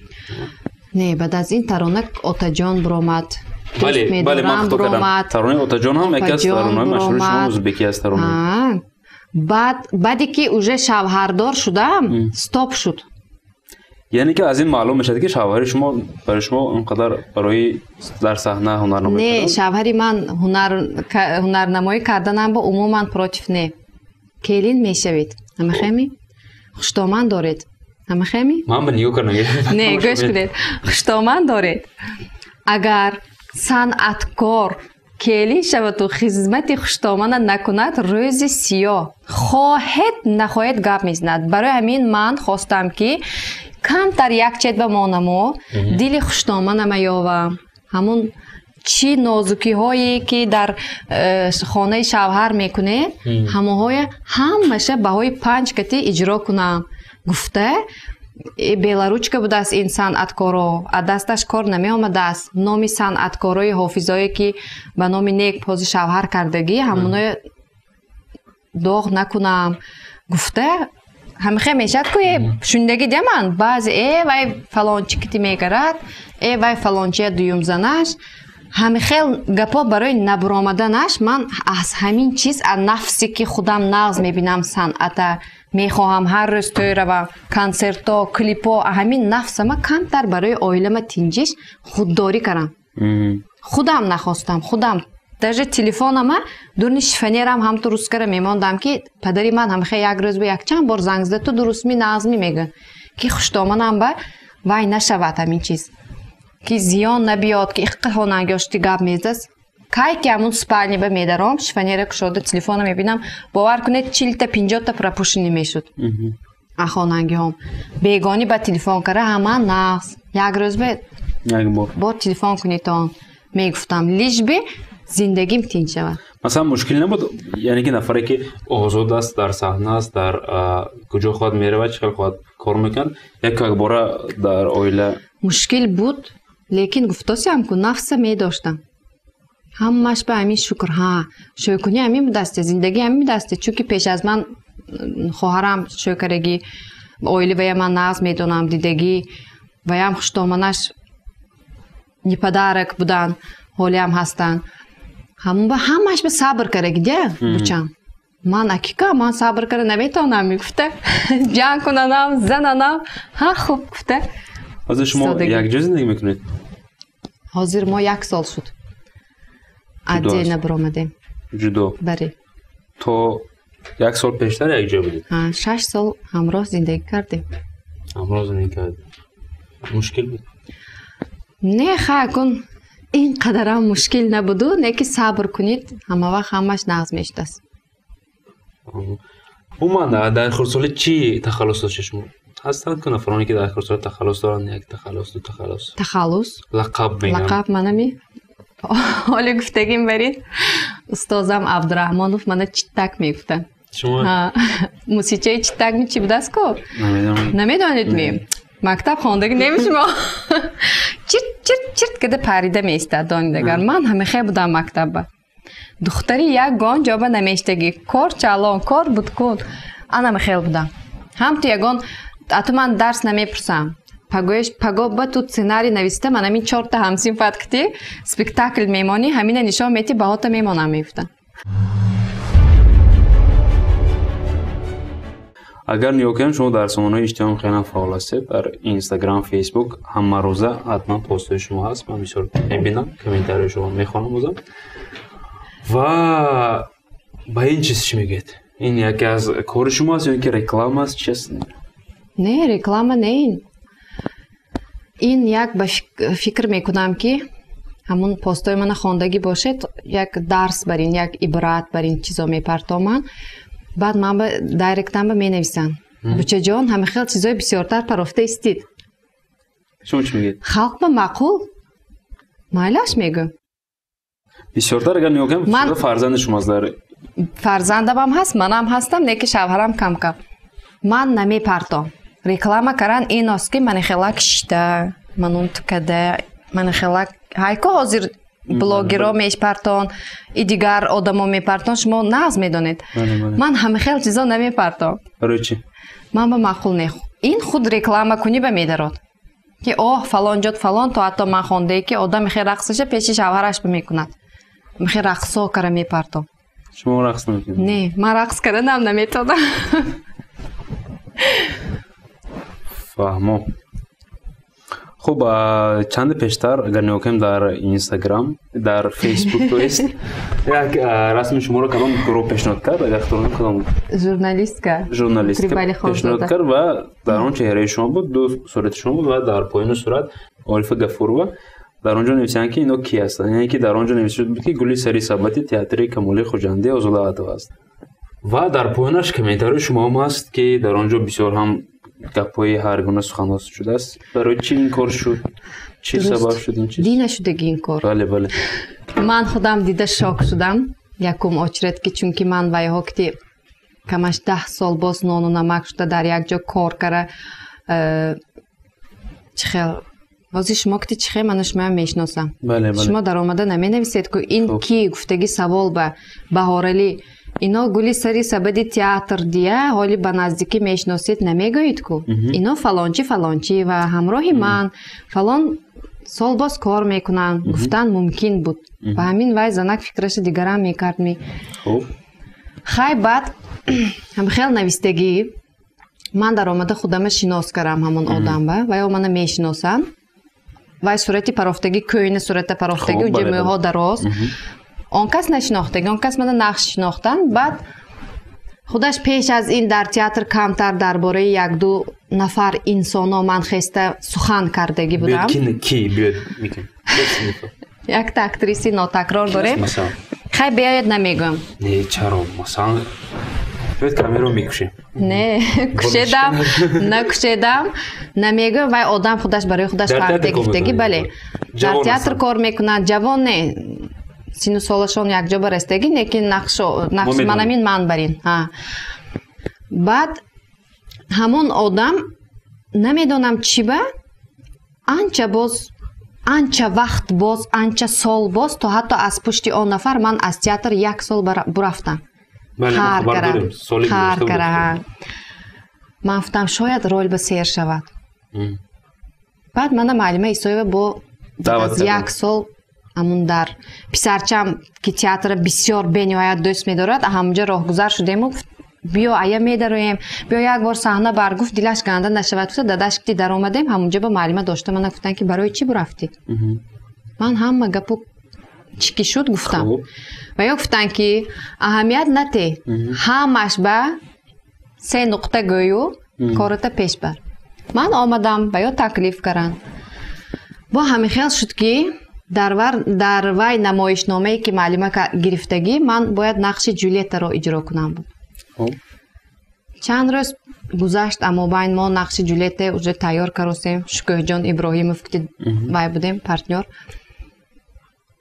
Не, баъд аз ин тарона «Отаҷон» буромад. Бале, ман хато кардам. Таронаи «Отаҷон» ҳам яке аз таронаҳои машҳури шумо, узбекӣ аст тарона. Баъд, баъде ки уже шавҳардор шудам, стоп шуд. Яъне ки аз ин маълум мешавад, ки шавҳари шумо барои шумо он қадар барои дар саҳна ҳунарнамоӣ. Не, шавҳари ман ҳунарнамоӣ карданам бо умуман против не. Келин мешавед, ҳамахеми хуштоман доред, ҳамахеми. Ман ба нигоҳ кардам. Не, гӯш кунед, хуштоман доред. Агар санъаткор келин шаваду хизмати хуштомана накунад, рӯзи сиёҳ, хоҳед нахоҳед, гап мезанад. Барои ҳамин ман хостам, ки камтар як чет ба монаму дили хуштоманама ёвам, ҳамун чӣ нозукиҳое ки дар хонаи шавҳар мекунед, ҳамоҳоя ҳамаша баҳои панҷ кати иҷро кунам гуфта. Беларучка будааст ин санъаткоро, аз дасташ кор намеомадааст. Номи санъаткорои ҳофизое, ки ба номи нек ҳозир шавҳар кардагӣ, ҳамоное доғ накунам гуфта. Ҳамихе мешавад ку, шунидагӣ диаман баъзе: «Э, вай фалончи кити мегарад, э, вай фалончия дуюм занаш». Ҳамихел гапо барои набуромаданаш ман аз ҳамин чиз, аз нафсе ки худам нағз мебинам, санъата мехоҳам, ҳар рӯз тӯй равам, консертҳо, клипҳо, ҳамин нафсама камтар барои оилама тинҷиш худдорӣ кардам. Худам нахостам, худам даже телефонама дурни шифоньерам ҳамту рускара мемондам, ки падари ман ҳамихе як рӯз ба якчанд бор занг зада: «Ту дурустми, нағзми?» мегӯ, ки хуштоманам ба вай нашавад, ҳамин чиз ки зиён набиёд, ки иққа хонангиёшти гап мезаст. Кай ки ҳамун спальня ба медаром, шифоньера кушода телефона мебинам, бовар кунед, 40-та, 50-та пропущенный мешуд хонангиҳом. Бегонӣ ба телефон кара: «Ҳама нағз, як рӯз ба бор телефон кунедон», мегуфтам, лишь бы зиндагим тинҷ шавад. Масалан, мушкил набуд, яъне ки нафаре ки озод аст, дар саҳна аст, дар куҷо хоҳад меравад, чӣ хел хоҳад кор мекунад, як якбора дар оила? Мушкил буд, лекин гуфтосиам ку, нафса медоштам. Ҳамаш ба ҳамин шукр. Ҳа, шӯйкунӣ ҳамин будасте, зиндагӣ ҳамин будасте, чунки пеш аз ман хоҳарам шӯйкарагӣ, оила вая ман нағз медонам, дидагӣ, ваям хуштоманаш неподарок буданд, ҳолиам ҳастанд. Ҳамон ба ҳамаш ба сабр карагӣ дя бучам. Ман акика ман сабр кара наметавонам, мегуфта, ҷанг кунанам, зананам, ҳа, хуб гуфта. Ҳозир шумо якҷо зиндагӣ мекунед? Ҳозир мо як сол шуд, отдельно биромадем. Ҷудо? Бале. То як сол пештар якҷо будед? 6 сол ҳамроҳ зиндагӣ кардем. Ҳамроҳ зиндагӣ кардем. Мушкил буд? Не, ха, кун ин қадарам мушкил набуду, не ки сабр кунед, ҳама вақт ҳамаш нағз мешудааст. Умуман, дар хурдсолӣ чӣ тахаллус доштед шумо? Ҳастанд ки нафароне ки дар курсҳо тахаллус доранд, як тахаллус, ду тахаллус. Тахаллус? Лақаб мегӯям. Лақаб манами? Ҳоле гуфтагим барин. Устозам Абдураҳмонов мана Читтак мегуфтанд. Шумо? Мусичаи Читтак ми чӣ будааст ко? Намедонам. Намедонед ми? Мактаб хондагӣ неми шумо? Чирт, чирт, чирт када парида меистад донидагар. Ман ҳамехе будам мактабба. Духтари як гон ҷоба намеиштагӣ. Кор чалон, кор будкун. Ана хел будам. Ҳам ту ягон ату ман дарс намепурсам. Пагоеш паго ба ту сценарий нависта, ман ҳамин чорта ҳамсинфат кити спектакл мемонӣ, ҳамина нишон мети, баҳота мемонам мегуфтам. Агар нигоҳ кунем, шумо дар сомонаҳои иҷтимоӣ хеле фаъол ҳастед. Дар Инстаграм, Фейсбук ҳамарӯза ҳатман постҳои шумо ҳаст. Ман бисёр мебинам, комментарияи шумо мехонам бозам. Ва ба ин чиз чӣ мегӯед? Ин яке аз кори шумо аст ё ин ки реклама аст? Чи аст? Не, реклама не ин. Ин як ба фикр мекунам ки ҳамун постҳои мана хондагӣ бошед, як дарс бар ин, як ибрат бар ин чизо мепартоманд. Баъд ман ба дайректам ба менависам. Бучаҷон, ҳама хел чизои бисёртар парофта истид. Шумо чӣ мегӯед? Халқ ба маъқул. Майлаш мегӯ. Бисёртар агар нигоҳ кунем, фарзанди шумо аст дар фарзандамам ҳаст, манам ҳастам, не ки шавҳарам кам-кам. Ман намепартом. Реклама каран ин аст ки мани хелак шита, манун тукада, мани хелак ҳайко ҳозир блогеро мепартон, и дигар одамо мепартон, шумо нағз медонед. Ман ҳама хел чизо намепартом. Барои чӣ? Ман ба маъқул не. Ин худ реклама кунӣ ба медарод. Ки оҳ, фалон ҷод фалон, то ҳатто ман хондае ки одам мехе рақсаша пеши шавҳараш мекунад. Мехе рақсо кара мепартом. Шумо рақс намекунед? Не, ман рақс карданам наметонам. Фаҳмо. Хуб, чанде пештар агар нигоҳ кунем дар Инстаграм, дар Фейсбук, то есть як расми шуморо кадом гурӯҳ пешниҳод кард? Агар хато накунам, кадом? Журналистка. Журналистка пешниҳод кард ва дар он чеҳраи шумо буд, ду сурати шумо буд ва дар поёни сурат Орифа Гафурова. Дар он ҷо нависанд ки ино ки ҳастанд, яъне ки дар он ҷо навишта шуд ки гули сари сабати театри Камоли Хуҷандӣ Озода Аҳмадова аст. Ва дар поёнаш комментарии шумо ҳам ҳаст ки дар он ҷо бисёр ҳам гапҳои ҳар гуна суханҳо шудааст. Барои чӣ ин кор шуд? Чӣ сабаб шуд ин чиз? Дина шудаги ин кор. Бале, бале. Ман худам дида шок шудам. Якум очрет ки чунки ман вайҳо ки камаш 10 сол боз нону намак шуда дар як ҷо кор кара, чӣ хел ҳозир шумо ки чӣ хел мана шумоям мешиносам. Бале, бале. Шумо даромада наменависед ку ин ки гуфтаги савол ба Баҳоралӣ. Ино гули сари сабади театр дия, ҳоли ба наздикӣ мешиносед намегӯед ку. Ино фалончи фалончи ва ҳамроҳи ман фалон сол боз кор мекунанд, гуфтан мумкин буд. Ба ҳамин вай занак фикраши дигарам мекард ми. Хай баъд ҳамхел навистагӣ ман даромада худама шинос карам ҳамон одам ба, ва ё мана мешиносанд. Вай сурати парофтагӣ, кӯйна сурата парофтагӣ, уҷа мӯйҳо дароз. Он кас нашинохтагӣ, он кас мана нақш шинохтанд. Баъд худаш пеш аз ин дар театр камтар дар бораи як-ду нафар инсоно ман хеста сухан кардагӣ будам. Ки биёд мекунем? Якта актриси нотакрор дорем. Хай биёед намегӯям. Не, чаро? Масалан, биёед камераро мекушем. Не, кушедам, накушедам, намегӯям. Вай одам худаш барои худаш фарде гуфтагӣ, бале. Дар театр кор мекунад, ҷавон не. Сину солашон якҷо барастагӣ, лекин нақш манамин ман барин. Баъд ҳамон одам намедонам чӣ ба анча боз, анча вақт боз, анча сол боз, то ҳатто аз пушти он нафар ман аз театр як сол бурафтам. Хар кара. Ман гуфтам шояд рол ба сер шавад. Баъд мана Маълима Исоева бо аз як сол ҳамун дар писарчам ки театра бисёр бениҳоят дӯст медорад, ҳамунҷо роҳгузар шудему гуфт биё ая медароем, биё як бор саҳна бар, гуфт дилаш ганда нашавад. Гуфта дадаш ки даромадем, ҳамунҷо ба маълима дошта мана гуфтан ки барои чӣ бурафтӣ? Ман ҳама гапу чӣ ки шуд гуфтам. Ва ё гуфтан ки аҳамият нате, ҳамаш ба се нуқта гӯю кората пеш бар. Ман омадам ва ё таклиф каранд. Бо ҳамин хел шуд ки дар вай намоишномае ки маълима гирифтагӣ, ман бояд нақши Ҷулиеттаро иҷро кунам буд. Чанд рӯз Гузашт амобайн мо нақши Ҷулетте уже тайёр каросем. Шукӯҳҷон Иброҳимов ки вай будем партнёр.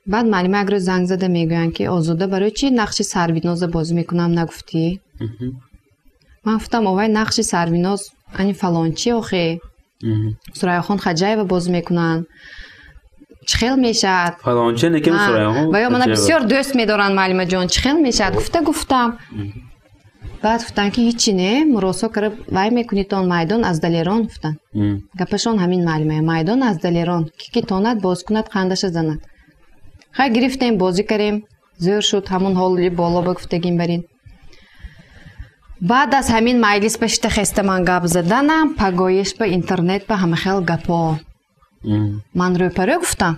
Баъд муаллима як рӯз занг зада мегӯянд, ки Озода, барои чи нақши Сарвиноза бозӣ мекунам нагуфтӣ? Ман гуфтам, овай нақши Сарвиноз ани фалончи охе. Сурайёхон Хаҷаева бозӣ мекунанд. Чӣ хел мешавад? Фалончи неким Сурайёхон. Ва ё мана бисёр дӯст медоранд муаллимаҷон, чӣ хел мешавад? Гуфта гуфтам. Баъд гуфтанд, ки ҳичи не, муросо кара вай мекунитон, майдон аз далерон гуфтанд. Гапашон ҳамин муаллима, майдон аз далерон, ки ки тонад боз кунад, қандаша занад. Хай гирифтем, бозӣ карем, зӯр шуд, ҳамон ҳоли боло ба гуфтагим барин. Баъд аз ҳамин майҷлис ба шита хеста ман гап заданам, пагоиш ба интернет ба ҳама хел гапо. Ман рӯпарӯ гуфтам.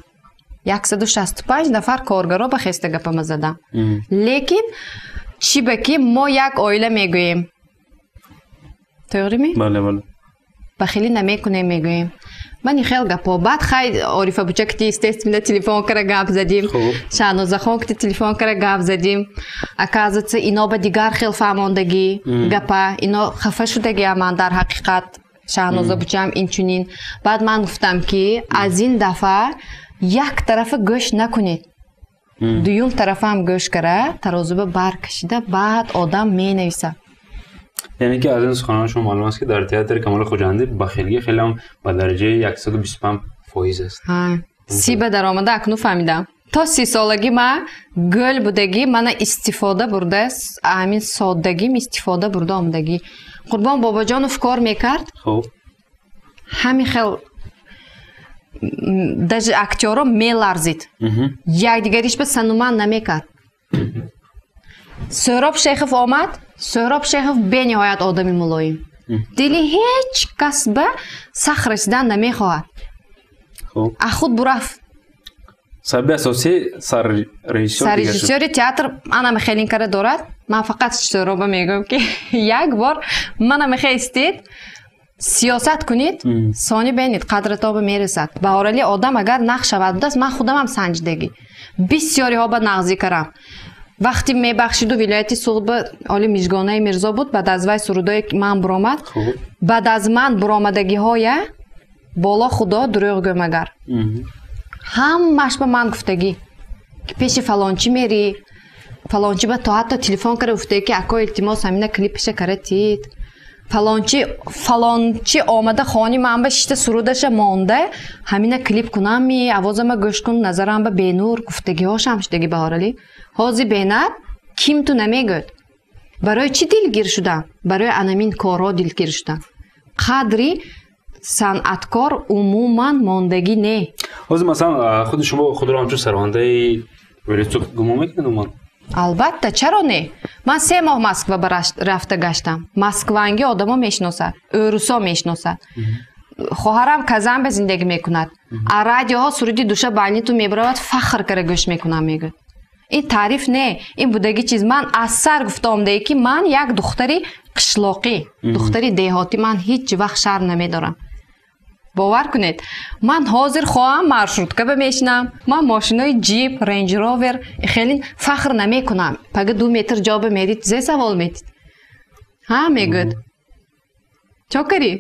165 нафар коргаро ба хеста гапама задам. Лекин чӣ ба ки мо як оила мегӯем. Тоғриме? Бале, бале. Ба хеле намекунем мегӯем. Ман хел гапо. Баъд хай Орифа буча ки естественно телефон кара гап задим. Шаҳнозахон ки телефон кара гап задим. Оказывается, ино ба дигар хел фаҳмондагӣ гапа, ино хафа шудагӣ ман дар ҳақиқат. Шаҳноза бучам инчунин. Баъд ман гуфтам, ки аз ин дафъа як тарафа гӯш накунед. Дуюм тарафаам гӯш кара, тарозуба баркашида, баъд одам менависад. Яъне ки аз ин суханони шумо маълум аст, ки дар театри Камоли Хуҷандӣ бахилгӣ хеле ҳам ба дараҷаи 125% аст. Си ба даромада акнун фаҳмидам. То 30 солагӣ ма гӯл будагӣ, мана истифода бурда, ҳамин соддагим истифода бурда омадагӣ. Қурбон Бобоҷонов кор мекард. Ҳамин хел даже актёро меларзид. Якдигариш ба сануман намекард. Сӯҳроб Шейхов омад. Сӯҳроб Шейхов бениҳоят одами мулоим. Дили ҳеҷ кас ба сахт расидан намехоҳад. Аз худ бурафт. Сабаби асосӣ саррежиссёр. Саррежиссёри театр ана хелин кара дорад. Ман фақат Сӯҳроба мегӯям, ки як бор мана мехестед, сиёсат кунед, сони бинед қадратон мерасад. Баҳорали одам агар нақш шавад будааст, ман худамам санҷидагӣ. Бисёриҳо ба нағзӣ карам. Вақти мебахшиду вилояти Суғд ба оли Мижгонаи Мирзо буд, баъд аз вай сурудое ман буромад. Баъд аз ман буромадагиҳоя боло худо дурӯғ гӯм агар. Ҳамааш ба ман гуфтагӣ, ки пеши фалончӣ мерӣ, фалончӣ ба то ҳатто телефон кара гуфтагӣ, ки ако илтимос ҳамина клипиша кара тид. Фалончӣ фалончӣ омада хони ман ба шишта сурудаша монда, ҳамина клип кунам ми, овозама гӯш кун, назарам ба бенур гуфтагиҳошам шудаги Баҳоралӣ. Ҳозир бенад ким ту намегӯяд. Барои чӣ дилгир шудам? Барои анамин корҳо дилгир шудам. Қадри санъаткор умуман мондагӣ не. Ҳозир масалан худи шумо худро ҳамчун сарояндаи вилояти Суғд гумон мекунед умуман? Албатта, чаро не? Ман 3 моҳ Москва ба рафта гаштам. Москванги одамо мешиносад, ӯрусо мешиносад. Хоҳарам Казан ба зиндагӣ мекунад. А радиоҳо суруди душа байниту мебаравад, фахр кара гӯш мекунам мегӯяд. Ин таъриф не, ин будаги чиз. Ман аз сар гуфта омдаe, ки ман як духтари қишлоқӣ, духтари деҳотӣ, ман ҳеҷ вақт шарм намедорам. Бовар кунед, ман ҳозир хоҳам маршрутка ба мешинам, ман мошинои Ҷип, Рейндж Ровер хеле фахр намекунам. Пага 2 метр ҷо ба мерид, зе савол метид. Ҳа, мегӯяд. Чо карӣ?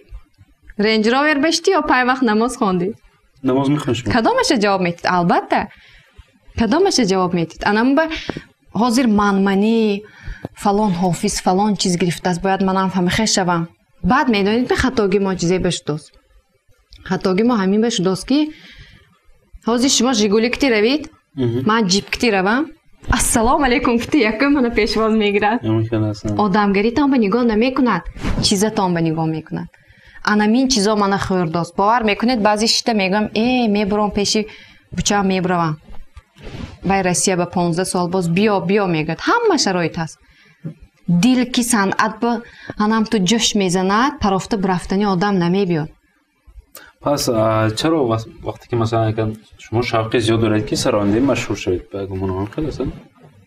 Рейндж Ровер бештӣ ё пай вақт намоз хондӣ? Намоз мехонӣ шумо? Кадомаша ҷавоб метид? Албатта. Кадомаша ҷавоб метид? Анам ба ҳозир манманӣ, фалон ҳофиз фалон чиз гирифтааст, бояд манам фамихе шавам. Баъд медонед, ки хатоги мо чизе ба шудост. Хатоги мо ҳамин ба шудост, ки ҳозир шумо Жигули кити равид, ман Ҷип кити равам, ассалому алайкум гуфти якум мана пешвоз мегирад. Одамгаритон ба нигоҳ намекунад, чизатон ба нигоҳ мекунад. Анамин чизо мана хӯрдост. Бовар мекунед, баъзе шита мегӯям, э, мебурам пеши бучаам мебуравам. Вай Россия ба 15 сол боз биё, биё мегӯяд. Ҳама шароит ҳаст. Дил ки санъат ба анам ту ҷӯш мезанад, парофта бурафтани одам намебиёд. Пас чаро вақте ки масалан шумо шавқи зиёд доред, ки сарояндаи машҳур шавед, ба гумонам хел аст?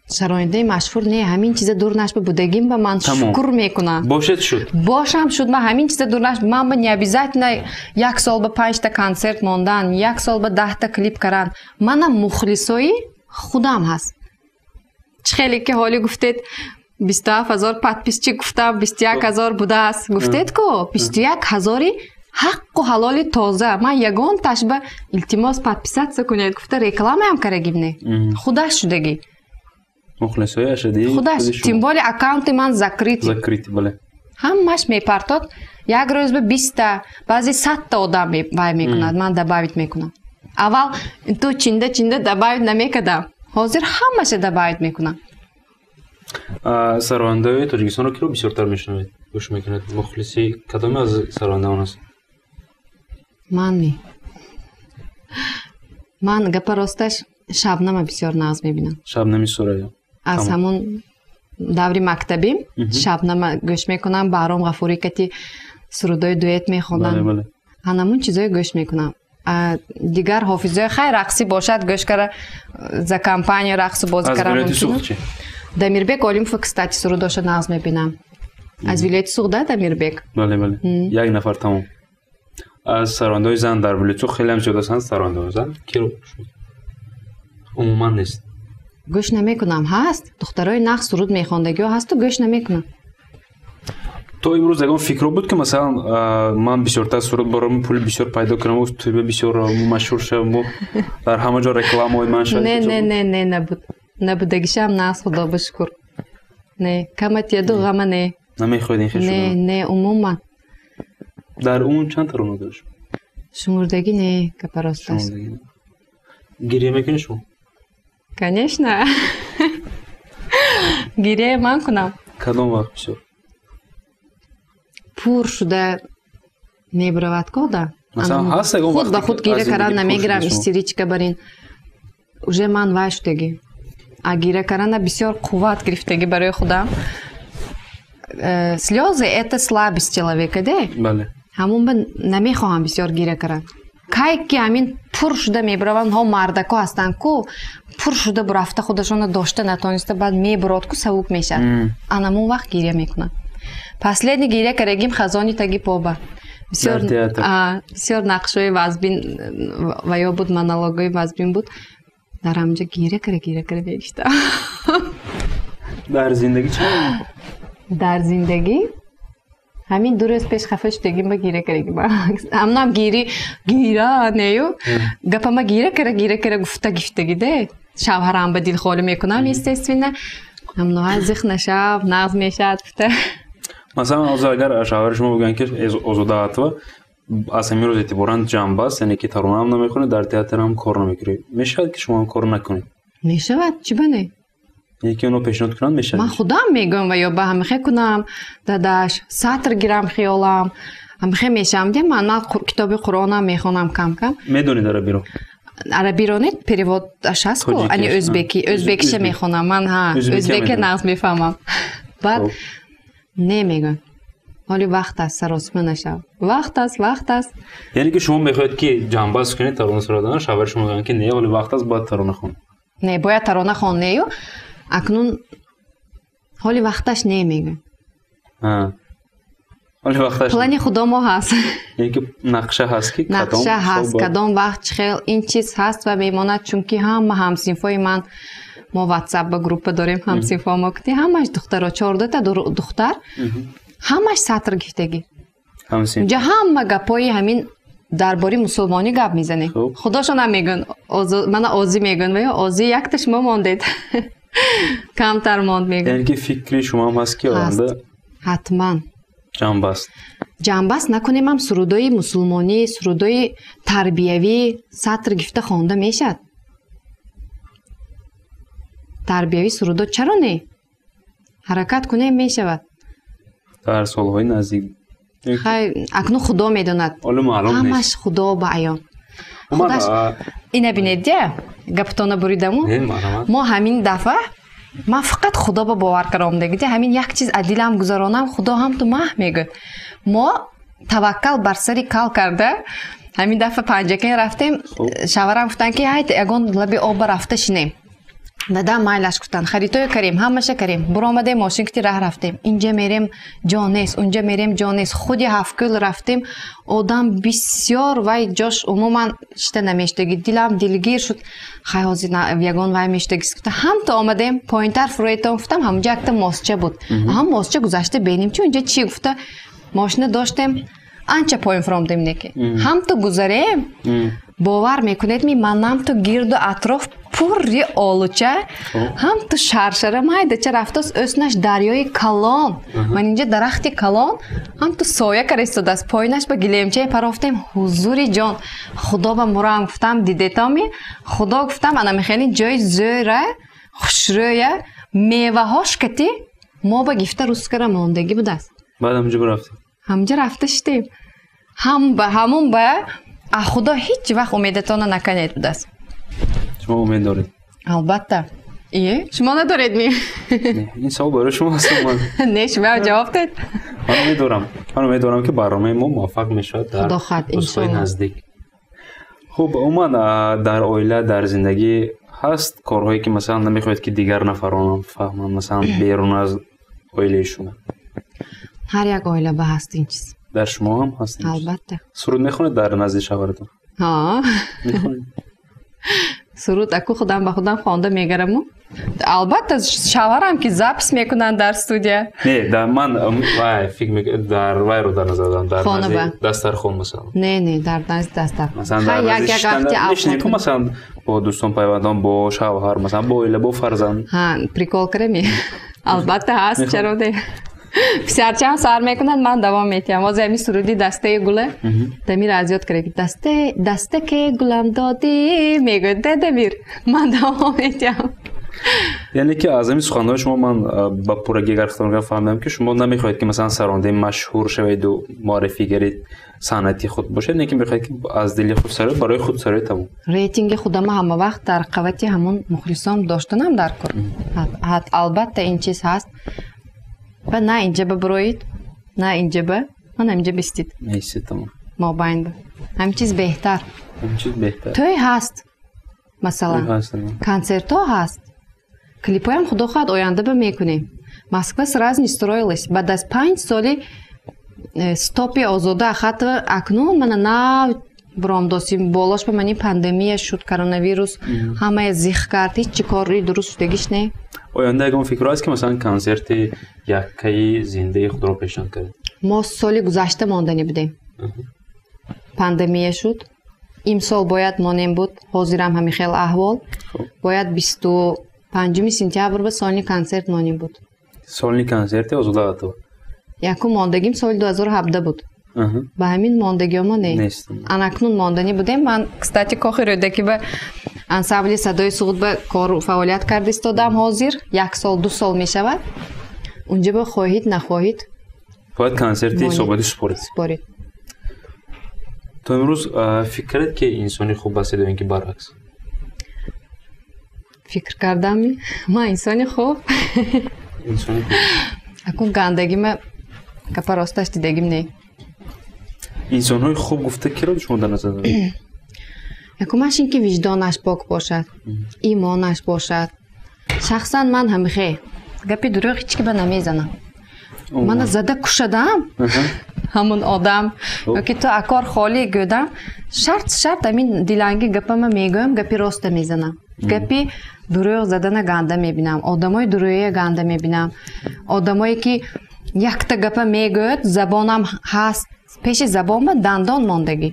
Сарояндаи машҳур не, ҳамин чиза дур нашба будагим ба ман шукр мекунам. Бошед шуд. Бошам шуд, ман ҳамин чиза дур нашб, ман ба не обязательно як сол ба панҷта консерт мондан, як сол ба 10та клип кардан. Манам мухлисои худам ҳаст. Чӣ хеле ки ҳолӣ гуфтед, 27 000 подписчик гуфтам, 21 000 будааст. Гуфтед ку, 21 000-и ҳаққу ҳалоли тоза. Ман ягон ташба «Илтимос, подписаться кунед» гуфта рекламаам карагим не. Худаш шудагӣ. Мухлисои ашадии. Худаш, тем более аккаунти ман закрытый. Закрытый, бале. Ҳамаш мепартод. Як рӯз ба 20-та, баъзе 100-та одам вай мекунад, ман добавить мекунам. Аввал ту чинда чинда добавить намекардам, ҳозир ҳамаша добавить мекунам. Сарояндаҳои Тоҷикистонро киро бисёртар мешунавед, гӯш мекунед? Мухлиси кадоме аз сарояндаон аст? Ман не, ман, гапа росташ, Шабнама бисёр нағз мебинам. Шабнами Сурайё. Аз ҳамун даври мактабӣ Шабнама гӯш мекунам. Баҳром Ғафурӣ кати сурудои дуэт мехонам, ҳанамун чизое гӯш мекунам. Дигар ҳофизои хай рақсӣ бошад, гӯш кара, за компания рақсу бозӣ кара. Дамирбек Олимов, кстати, сурудоша нағз мебинам. Аз вилояти Суғда Дамирбек. Бале, як нафар, тамом. Аз сарояндаҳои зан дар вилояти Суғд хеле ҳам зиёд ҳастанд. Сарояндаҳои зан киро умуман нест? Гӯш намекунам. Ҳаст духтарои нағз суруд мехондагиҳо ҳасту, гӯш намекунам. То имрӯз ягон фикро буд, ки масалан, ман бисёртар суруд баром, пули бисёр пайдо кунам, тӯйба бисёр машҳур шавам, дар ҳама ҷо рекламаҳои ман шавад? Не, не, не, не, набуд. Набудагишам нағз, худо ба шукр. Не, каматияду ғама не. Намехоҳед ин хел? Не, не, умуман. Дар умум чанд тарона дориш? Шумурдагӣ не, гапа росташ. Гиря мекунӣ шумо? Конечно, гиря ман кунам. Кадом вақт бисёр? Пур шуда мебуравад кода. Масалан, ҳаст ягон Худ ба худ гиря кардан намегирам, истеричка барин. Уже ман вай шудагӣ, а гиря кардана бисёр қувват гирифтагӣ барои худам. Слёзы — это слабость человека, де. Бале. Ҳамун ба намехоҳам бисёр гиря кардан. Кай ки ҳамин пур шуда мебураванд, ҳо, мардако ҳастанд ку, пур шуда бурафта, худашонро дошта натониста, баъд мебурод ку, савук мешавад. Анамун вақт гиря мекунам. Последний гиря карагим хазони таги поба. Бисёр бисёр нақшҳои вазбин ва ё буд, монологҳои вазбин буд. Дар ҳамҷо гиря кара, гиря кара мегиштам. Дар зиндагӣ чӣ? Дар зиндагӣ ҳамин 2 рӯз пеш хафа шудагим ба гиря карагим. Ҳамнам гири гира нею, гапама гиря кара, гиря кара гуфта гифтагӣ де. Шавҳарам ба дилхолӣ мекунам, естественно. Ҳамноҳа зих нашав, нағз мешавад гуфта. Масалан, ҳозир агар шавҳари шумо бигӯянд, ки Озода Атова аз ҳамин рӯз эътиборан ҷанбаст, яъне ки таронаам намехонед, дар театрам кор намекунед, мешавад ки шумоам кор накунед? Мешавад, чӣ ба не? Яъне ки онҳо пешниҳод кунанд, мешавад? Ман худам мегӯям ва ё ба ҳамихе кунам, дадаш, сатр гирам, хиёлам ҳамихе мешавам де. Ман китоби Қуръонам мехонам кам кам. Медонед арабиро? Арабиро не, перевод аш ҳаст ку, ани ӯзбеки, ӯзбекиша мехонам ман. Ҳа, ӯзбеке нағз мефаҳмам. Баъд не мегӯям, ҳоли вақт аст, саросима нашав, вақт аст, вақт аст. Яъне ки шумо мехоҳед ки ҷанбаст кунед тарона суродан, шавҳари шумо мегӯянд, ки не, ҳоли вақт аст, бояд тарона хон. Не, бояд тарона хон нею, акнун ҳоли вақташ не мегӯям. Ҳоли вақташ. Плани худо мо ҳаст. Яъне ки нақша ҳаст ки Нақша ҳаст, кадом вақт, чӣ хел ин чиз ҳаст ва мемонад, чунки ҳама ҳамсинфои ман, мо Ватсап ба группа дорем, ҳамсинфо мо кути, ҳамаш духтаро, 14-та духтар, ҳамаш сатр гифтагӣ. Унҷа ҳама гапҳои ҳамин дар бораи мусулмонӣ гап мезанем. Худошонам мегӯянд, мана озӣ мегӯянд, ва ё озӣ якта шумо мондед, камтар монд мегӯянд. Яъне ки фикри шумоам ҳаст, ки оянда Ҳатман. Ҷанбаст. Ҷанбаст накунемам, сурудои мусулмонӣ, сурудои тарбиявӣ сатр гифта хонда мешавад. Тарбиявӣ сурудо чаро не? Ҳаракат кунем, мешавад. Дар солҳои наздик? Хай, акнун худо медонад. Ҳамаш худо ба аён. Ина бинед, дя, гаптона буридаму. Мо ҳамин дафъа ман фақат худо ба бовар каром дегиди, ҳамин як чиз адилам гузаронам, худо ҳам ту маҳ мегӯяд. Мо таваккал бар сари кал карда, ҳамин дафъа Панҷакен рафтем. Шаварам гуфтанд, ки ҳайт, ягон лаби об рафта шинем. Дадам майлаш гуфтанд, харидҳое карем, ҳамаша карем. Буромадем, мошин кити раҳ рафтем. Инҷа мерем, ҷо нест, унҷа мерем, ҷо нест. Худи Ҳафткӯл рафтем, одам бисёр, вай ҷош умуман шита намештаги. Дилам дилгир шуд. Хай, ҳозир ягон вай мештаги. Ҳам то омадем, поинтар фуроетон гуфтам, ҳамунҷа якта мостча буд. Ҳам мостча гузашта беним, чи унҷа чи гуфта, мошина доштем, анча поин фуромдем неки. Ҳам то гузарем, бовар мекунед ми, манам то гирду атроф пурри олуча, ҳам ту шаршара майдача рафтост, ӯснаш дарёи калон. Ман инҷа дарахти калон, ҳам ту соя кара истодааст, поинаш ба гилемчае парофтем. Ҳузури ҷон, Худо ба мурам гуфтам, дидетоми, Худо гуфтам, ана мехелин ҷои зӯра, хушрӯя, меваҳош кати мо ба гифта рӯз кара мондагӣ будааст. Баъд ҳамҷа рафтем. Ҳамҷа рафта шидем. Ҳам ба ҳамун ба Худо ҳеҷ вақт умедатонро наканед будааст. Шумо умед доред? Албатта. Ие, шумо надоред ми? Не, ин савол барои шумо аст. Не, шумо ҷавоб дед. Ман умед дорам. Ман умед дорам, ки барномаи мо муваффақ мешавад дар рӯзҳои наздик. Хуб, умуман дар оила, дар зиндагӣ ҳаст корҳое, ки масалан намехоҳед, ки дигар нафарон фаҳманд, масалан берун аз оилаи шумо? Ҳар як оила ба ҳаст ин чиз. Дар шумо ҳам ҳаст ин чиз? Албатта. Суруд мехонед дар назди шавҳаратон? Ҳа. Мехонед? Суруд аку худам ба худам хонда мегараму. Албатта, шавҳарам ки запись мекунанд дар студия. Не, дар ман вай фикр дар вайро дар назар дорам, дар назди дастархон масалан. Не, не, дар назди дастархон. Масалан, дар назди шиштан масалан бо дӯстон, пайвандон, бо шавҳар, масалан бо оила, бо фарзанд. Ҳа, прикол карами? Албатта ҳаст, чаро не? Писарчаам сар мекунад, ман давом метиҳам. Ҳозир ҳамин суруди дастаи гула Дамир аз ёд карда, дасте даста ке гулам додӣ мегӯяд, да Дамир, ман давом метиҳам. Яъне ки аз ҳамин суханҳои шумо ман ба пуррагӣ агар хато накардам фаҳмидам, ки шумо намехоҳед, ки масалан сарондаи машҳур шаведу муаррифигари санъати худ бошед, не ки мехоҳед, ки аз дили худ сароед, барои худ сароед, тамом. Рейтинги худама ҳама вақт дар қавати ҳамун мухлисон доштанам дар кор. Албатта, ин чиз ҳаст. Ба на инҷа ба бироид, на инҷа ба, ман ҳаминҷа бистид. Меистид, тамом. Мобайн ба. Ҳамин чиз беҳтар. Ҳамин чиз беҳтар. Тӯй ҳаст, масалан. Консертҳо ҳаст. Клипҳоям худо хоҳад оянда ба мекунем. Москва сразу не строилась. Баъд аз 5 соли стопи Озода Ахатова акнун мана нав биромдосим. Болош ба мани пандемия шуд, коронавирус ҳамая зих кард, ҳеҷ чӣ кори дуруст шудагиш не. Оянда ягон фикрҳо аст, ки масалан консерти яккаи зиндаи худро пешниҳод кардед? Мо соли гузашта монданӣ будем. Пандемия шуд. Имсол бояд монем буд, ҳозирам ҳамин хел аҳвол. Бояд 25 сентябр ба сольный консерт монем буд. Сольный консерти Озода Ахатова? Якум мондагим соли 2017 буд. Ба ҳамин мондагиёмо не. Анакнун монданӣ будем. Ман, кстати, Кохи Рӯдакӣ ба ансамбли Садои Суғд ба кору фаъолият карда истодам ҳозир. Як сол, 2 сол мешавад. Унҷа ба хоҳид, нахоҳид. Бояд консерти ҳисоботӣ супоред. Супоред. То имрӯз фикр кардед, ки инсони хуб ҳастед ё ин ки баръакс? Фикр кардам, ман инсони хуб. Инсони хуб. Акун гандагима гапа росташ дидагим не. Инсонҳои хуб гуфта киро шумо дар назар доред? Якумаш ин ки виҷдонаш пок бошад, имонаш бошад. Шахсан ман ҳамихе гапи дурӯғ ҳеҷ ки ба намезанам. Мана зада кушадам ҳамун одам ёки ту акор холӣ гӯдам, шарт шарт ҳамин диланги гапама мегӯям, гапи роста мезанам. Гапи дурӯғ задана ганда мебинам, одамои дурӯя ганда мебинам, одамое ки якта гапа мегӯяд, забонам ҳаст, пеши забонма дандон мондагӣ.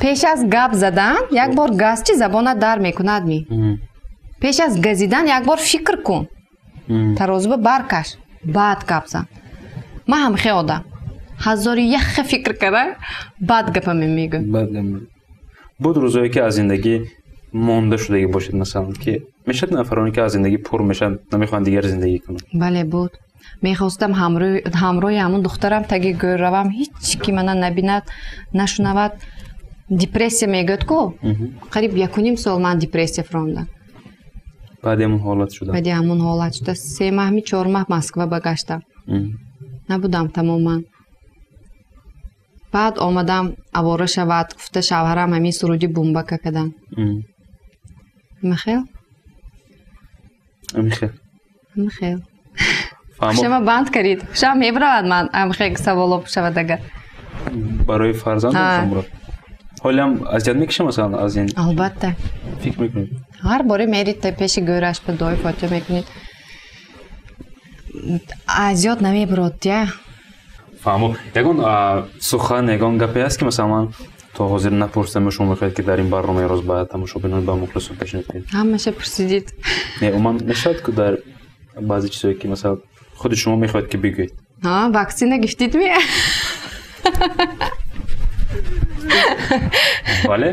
Пеш аз гап задан як бор газ, чи забонат дар мекунад ми? Пеш аз газидан як бор фикр кун, тарозуба баркаш, баъд гап зан. Ман ҳамхе одам ҳазори яхе фикр кара, баъд гапаме мегӯям. Буд рӯзое, ки аз зиндагӣ монда шудагӣ бошед, масалан, ки мешавад нафароне, ки аз зиндагӣ пур мешаванд, намехоҳанд дигар зиндагӣ кунанд? Бале, буд. Мехостам ҳамроҳи ҳамун духтарам таги гӯр равам, ҳеҷ ки мана набинад, нашунавад. Депрессия мегӯяд ку, қариб якуним сол ман депрессия фуромдам. Баъди ҳамун ҳолат шуда? Баъди ҳамун ҳолат шуда 3 маҳми 4 маҳ Москва багаштам, набудам тамоман. Баъд омадам, авора шавад гуфта, шавҳарам ҳамин суруди бумбака кардам. Михел. Амихел. Амихел. Шумо банд кардид. Шумо мебарад ман амихел саволо шавад агар. Барои фарзанд шуморо. Ҳолиам азият мекашам масалан аз ин? Албатта. Фикр мекунед? Ҳар боре мерид пеши гӯраш ба дуои фотиҳа мекунед. Азиёт намебарод, я. Фаҳмо. Ягон сухан, ягон гапе ҳаст ки масалан ман то ҳозир напурсидам, шумо мехоҳед ки дар ин барномаи рӯз ба тамошобинон, ба мухлисон пешниҳод кунед? Ҳамаша пурсидид. Не, умуман мешавад ки дар баъзе чизҳое ки масалан худи шумо мехоҳед ки бигӯед? Ваксина гифтид ми? Бале,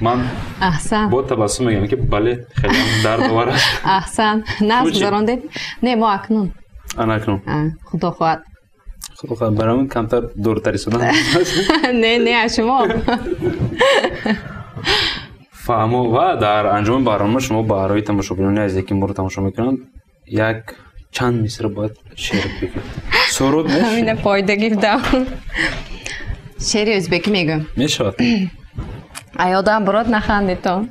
ман аҳсан бо табассум мегӯям ки бале, хеле дардовар аст. Аҳсан. Наз гузарондед? Не, мо акнун. Ана акнун. Худо хоҳад. Худо хоҳад, барои камтар дуртар истодан. Не, не, аз шумо. Фаҳмо. Ва дар анҷоми барнома шумо барои тамошобинони азизе ки моро тамошо мекунанд як чанд мисра бояд шеър бигӯед. Суруд не? Ҳамина фоида гирифтам. Шеъри ӯзбекӣ мегӯям. Мешавад. Аёдам бурод нахандитон.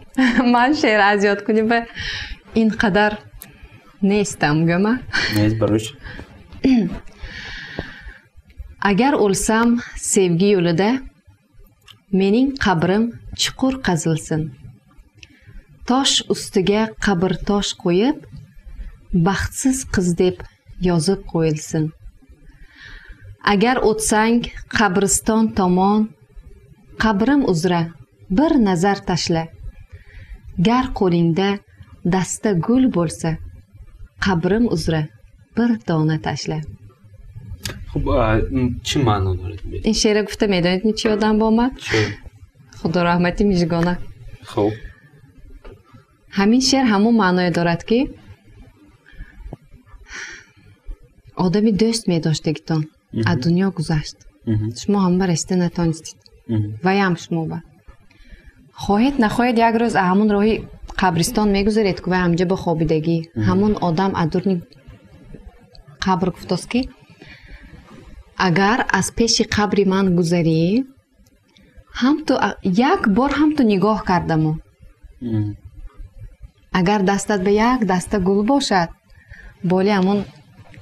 Ман шеър аз ёд кунӣ ба ин қадар нестам гӯма. Нест, барои чӣ? Agar o'lsam sevgi yo'lida, mening qabrim chuqur qazilsin. Tosh ustiga qabr tosh qo'yib, baxtsiz qiz deb yozib qo'yilsin. Agar o'tsang qabriston tomon, qabrim uzra bir nazar tashla. Gar qo'lingda dasta gul bo'lsa, qabrim uzra bir dona tashla. Хуб, чӣ маъно дорад? Ин шеъра гуфта медонед чӣ ёдам омад? Худо раҳмати Мижгона. Хуб. Ҳамин шеър ҳамон маъное дорад ки одами дӯст медоштагитон аз дунё гузашт. Шумо ҳама расида натонистед. Ваям шумо ба. Хоҳед нахоҳед як рӯз аз ҳамон роҳи қабристон мегузаред ки вай ҳамҷа ба хобидагӣ. Ҳамон одам аз дурни қабр гуфтост ки агар аз пеши қабри ман гузарӣ, ҳам ту як бор ҳам ту нигоҳ кардаму. Агар дастат ба як даста гул бошад, боли ҳамон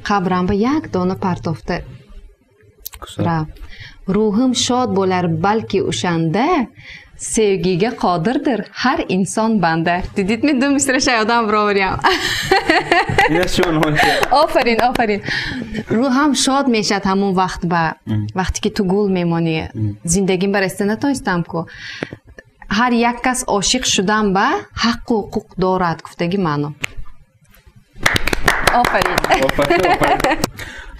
қабрам ба як дона партофта рав. Рӯҳим шод bo'lar balki o'shanda, sevgiga qodirdir har inson banda. Дидидми ду мисраша ёдам бароварям. Офарин, офарин. Рӯҳам шод мешад ҳамон вақт ба вақте ки ту гул мемонӣ. Зиндагим ба расида натонистам ку. Ҳар як кас ошиқ шудан ба ҳаққу ҳуқуқ дорад гуфтаги маъно. Офарин.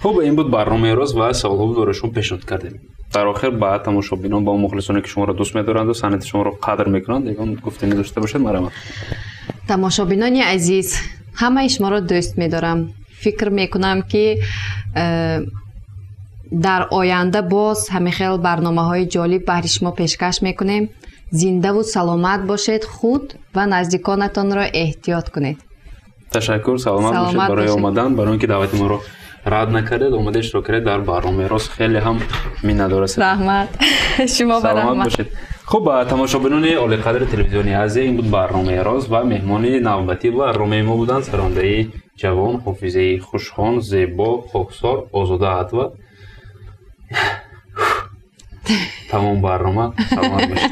Хуб, ин буд барномаи рӯз ва саволҳо барои шумо пешниҳод кардем. Дар охир ба тамошобинон, ба мухлисоне ки шуморо дӯст медоранду санъати шуморо қадр мекунанд, ягон гуфтанӣ дошта бошед, марҳамат. Тамошобинони азиз, ҳамаи шуморо дӯст медорам. Фикр мекунам ки дар оянда боз ҳамин хел барномаҳои ҷолиб баҳри шумо пешкаш мекунем. Зиндаву саломат бошед, худ ва наздиконатонро эҳтиёт кунед. Ташаккур, саломат бошед барои омадан, барои он ки даъвати моро рад накардед, омада иштирок кардед дар барномаи рост. Хеле ҳам миннатдор ҳастем. Раҳмат. Шумо ба саломат раҳмат. Бошед. Хуб, тамошобинони олиқадри телевизиони Азия, ин буд барномаи рост ва меҳмони навбатӣ барномаи мо буданд сарондаи ҷавон, ҳофизаи хушхон, зебо, хоксор Озода Аҳатова. Тамом барнома. Саломат бошед.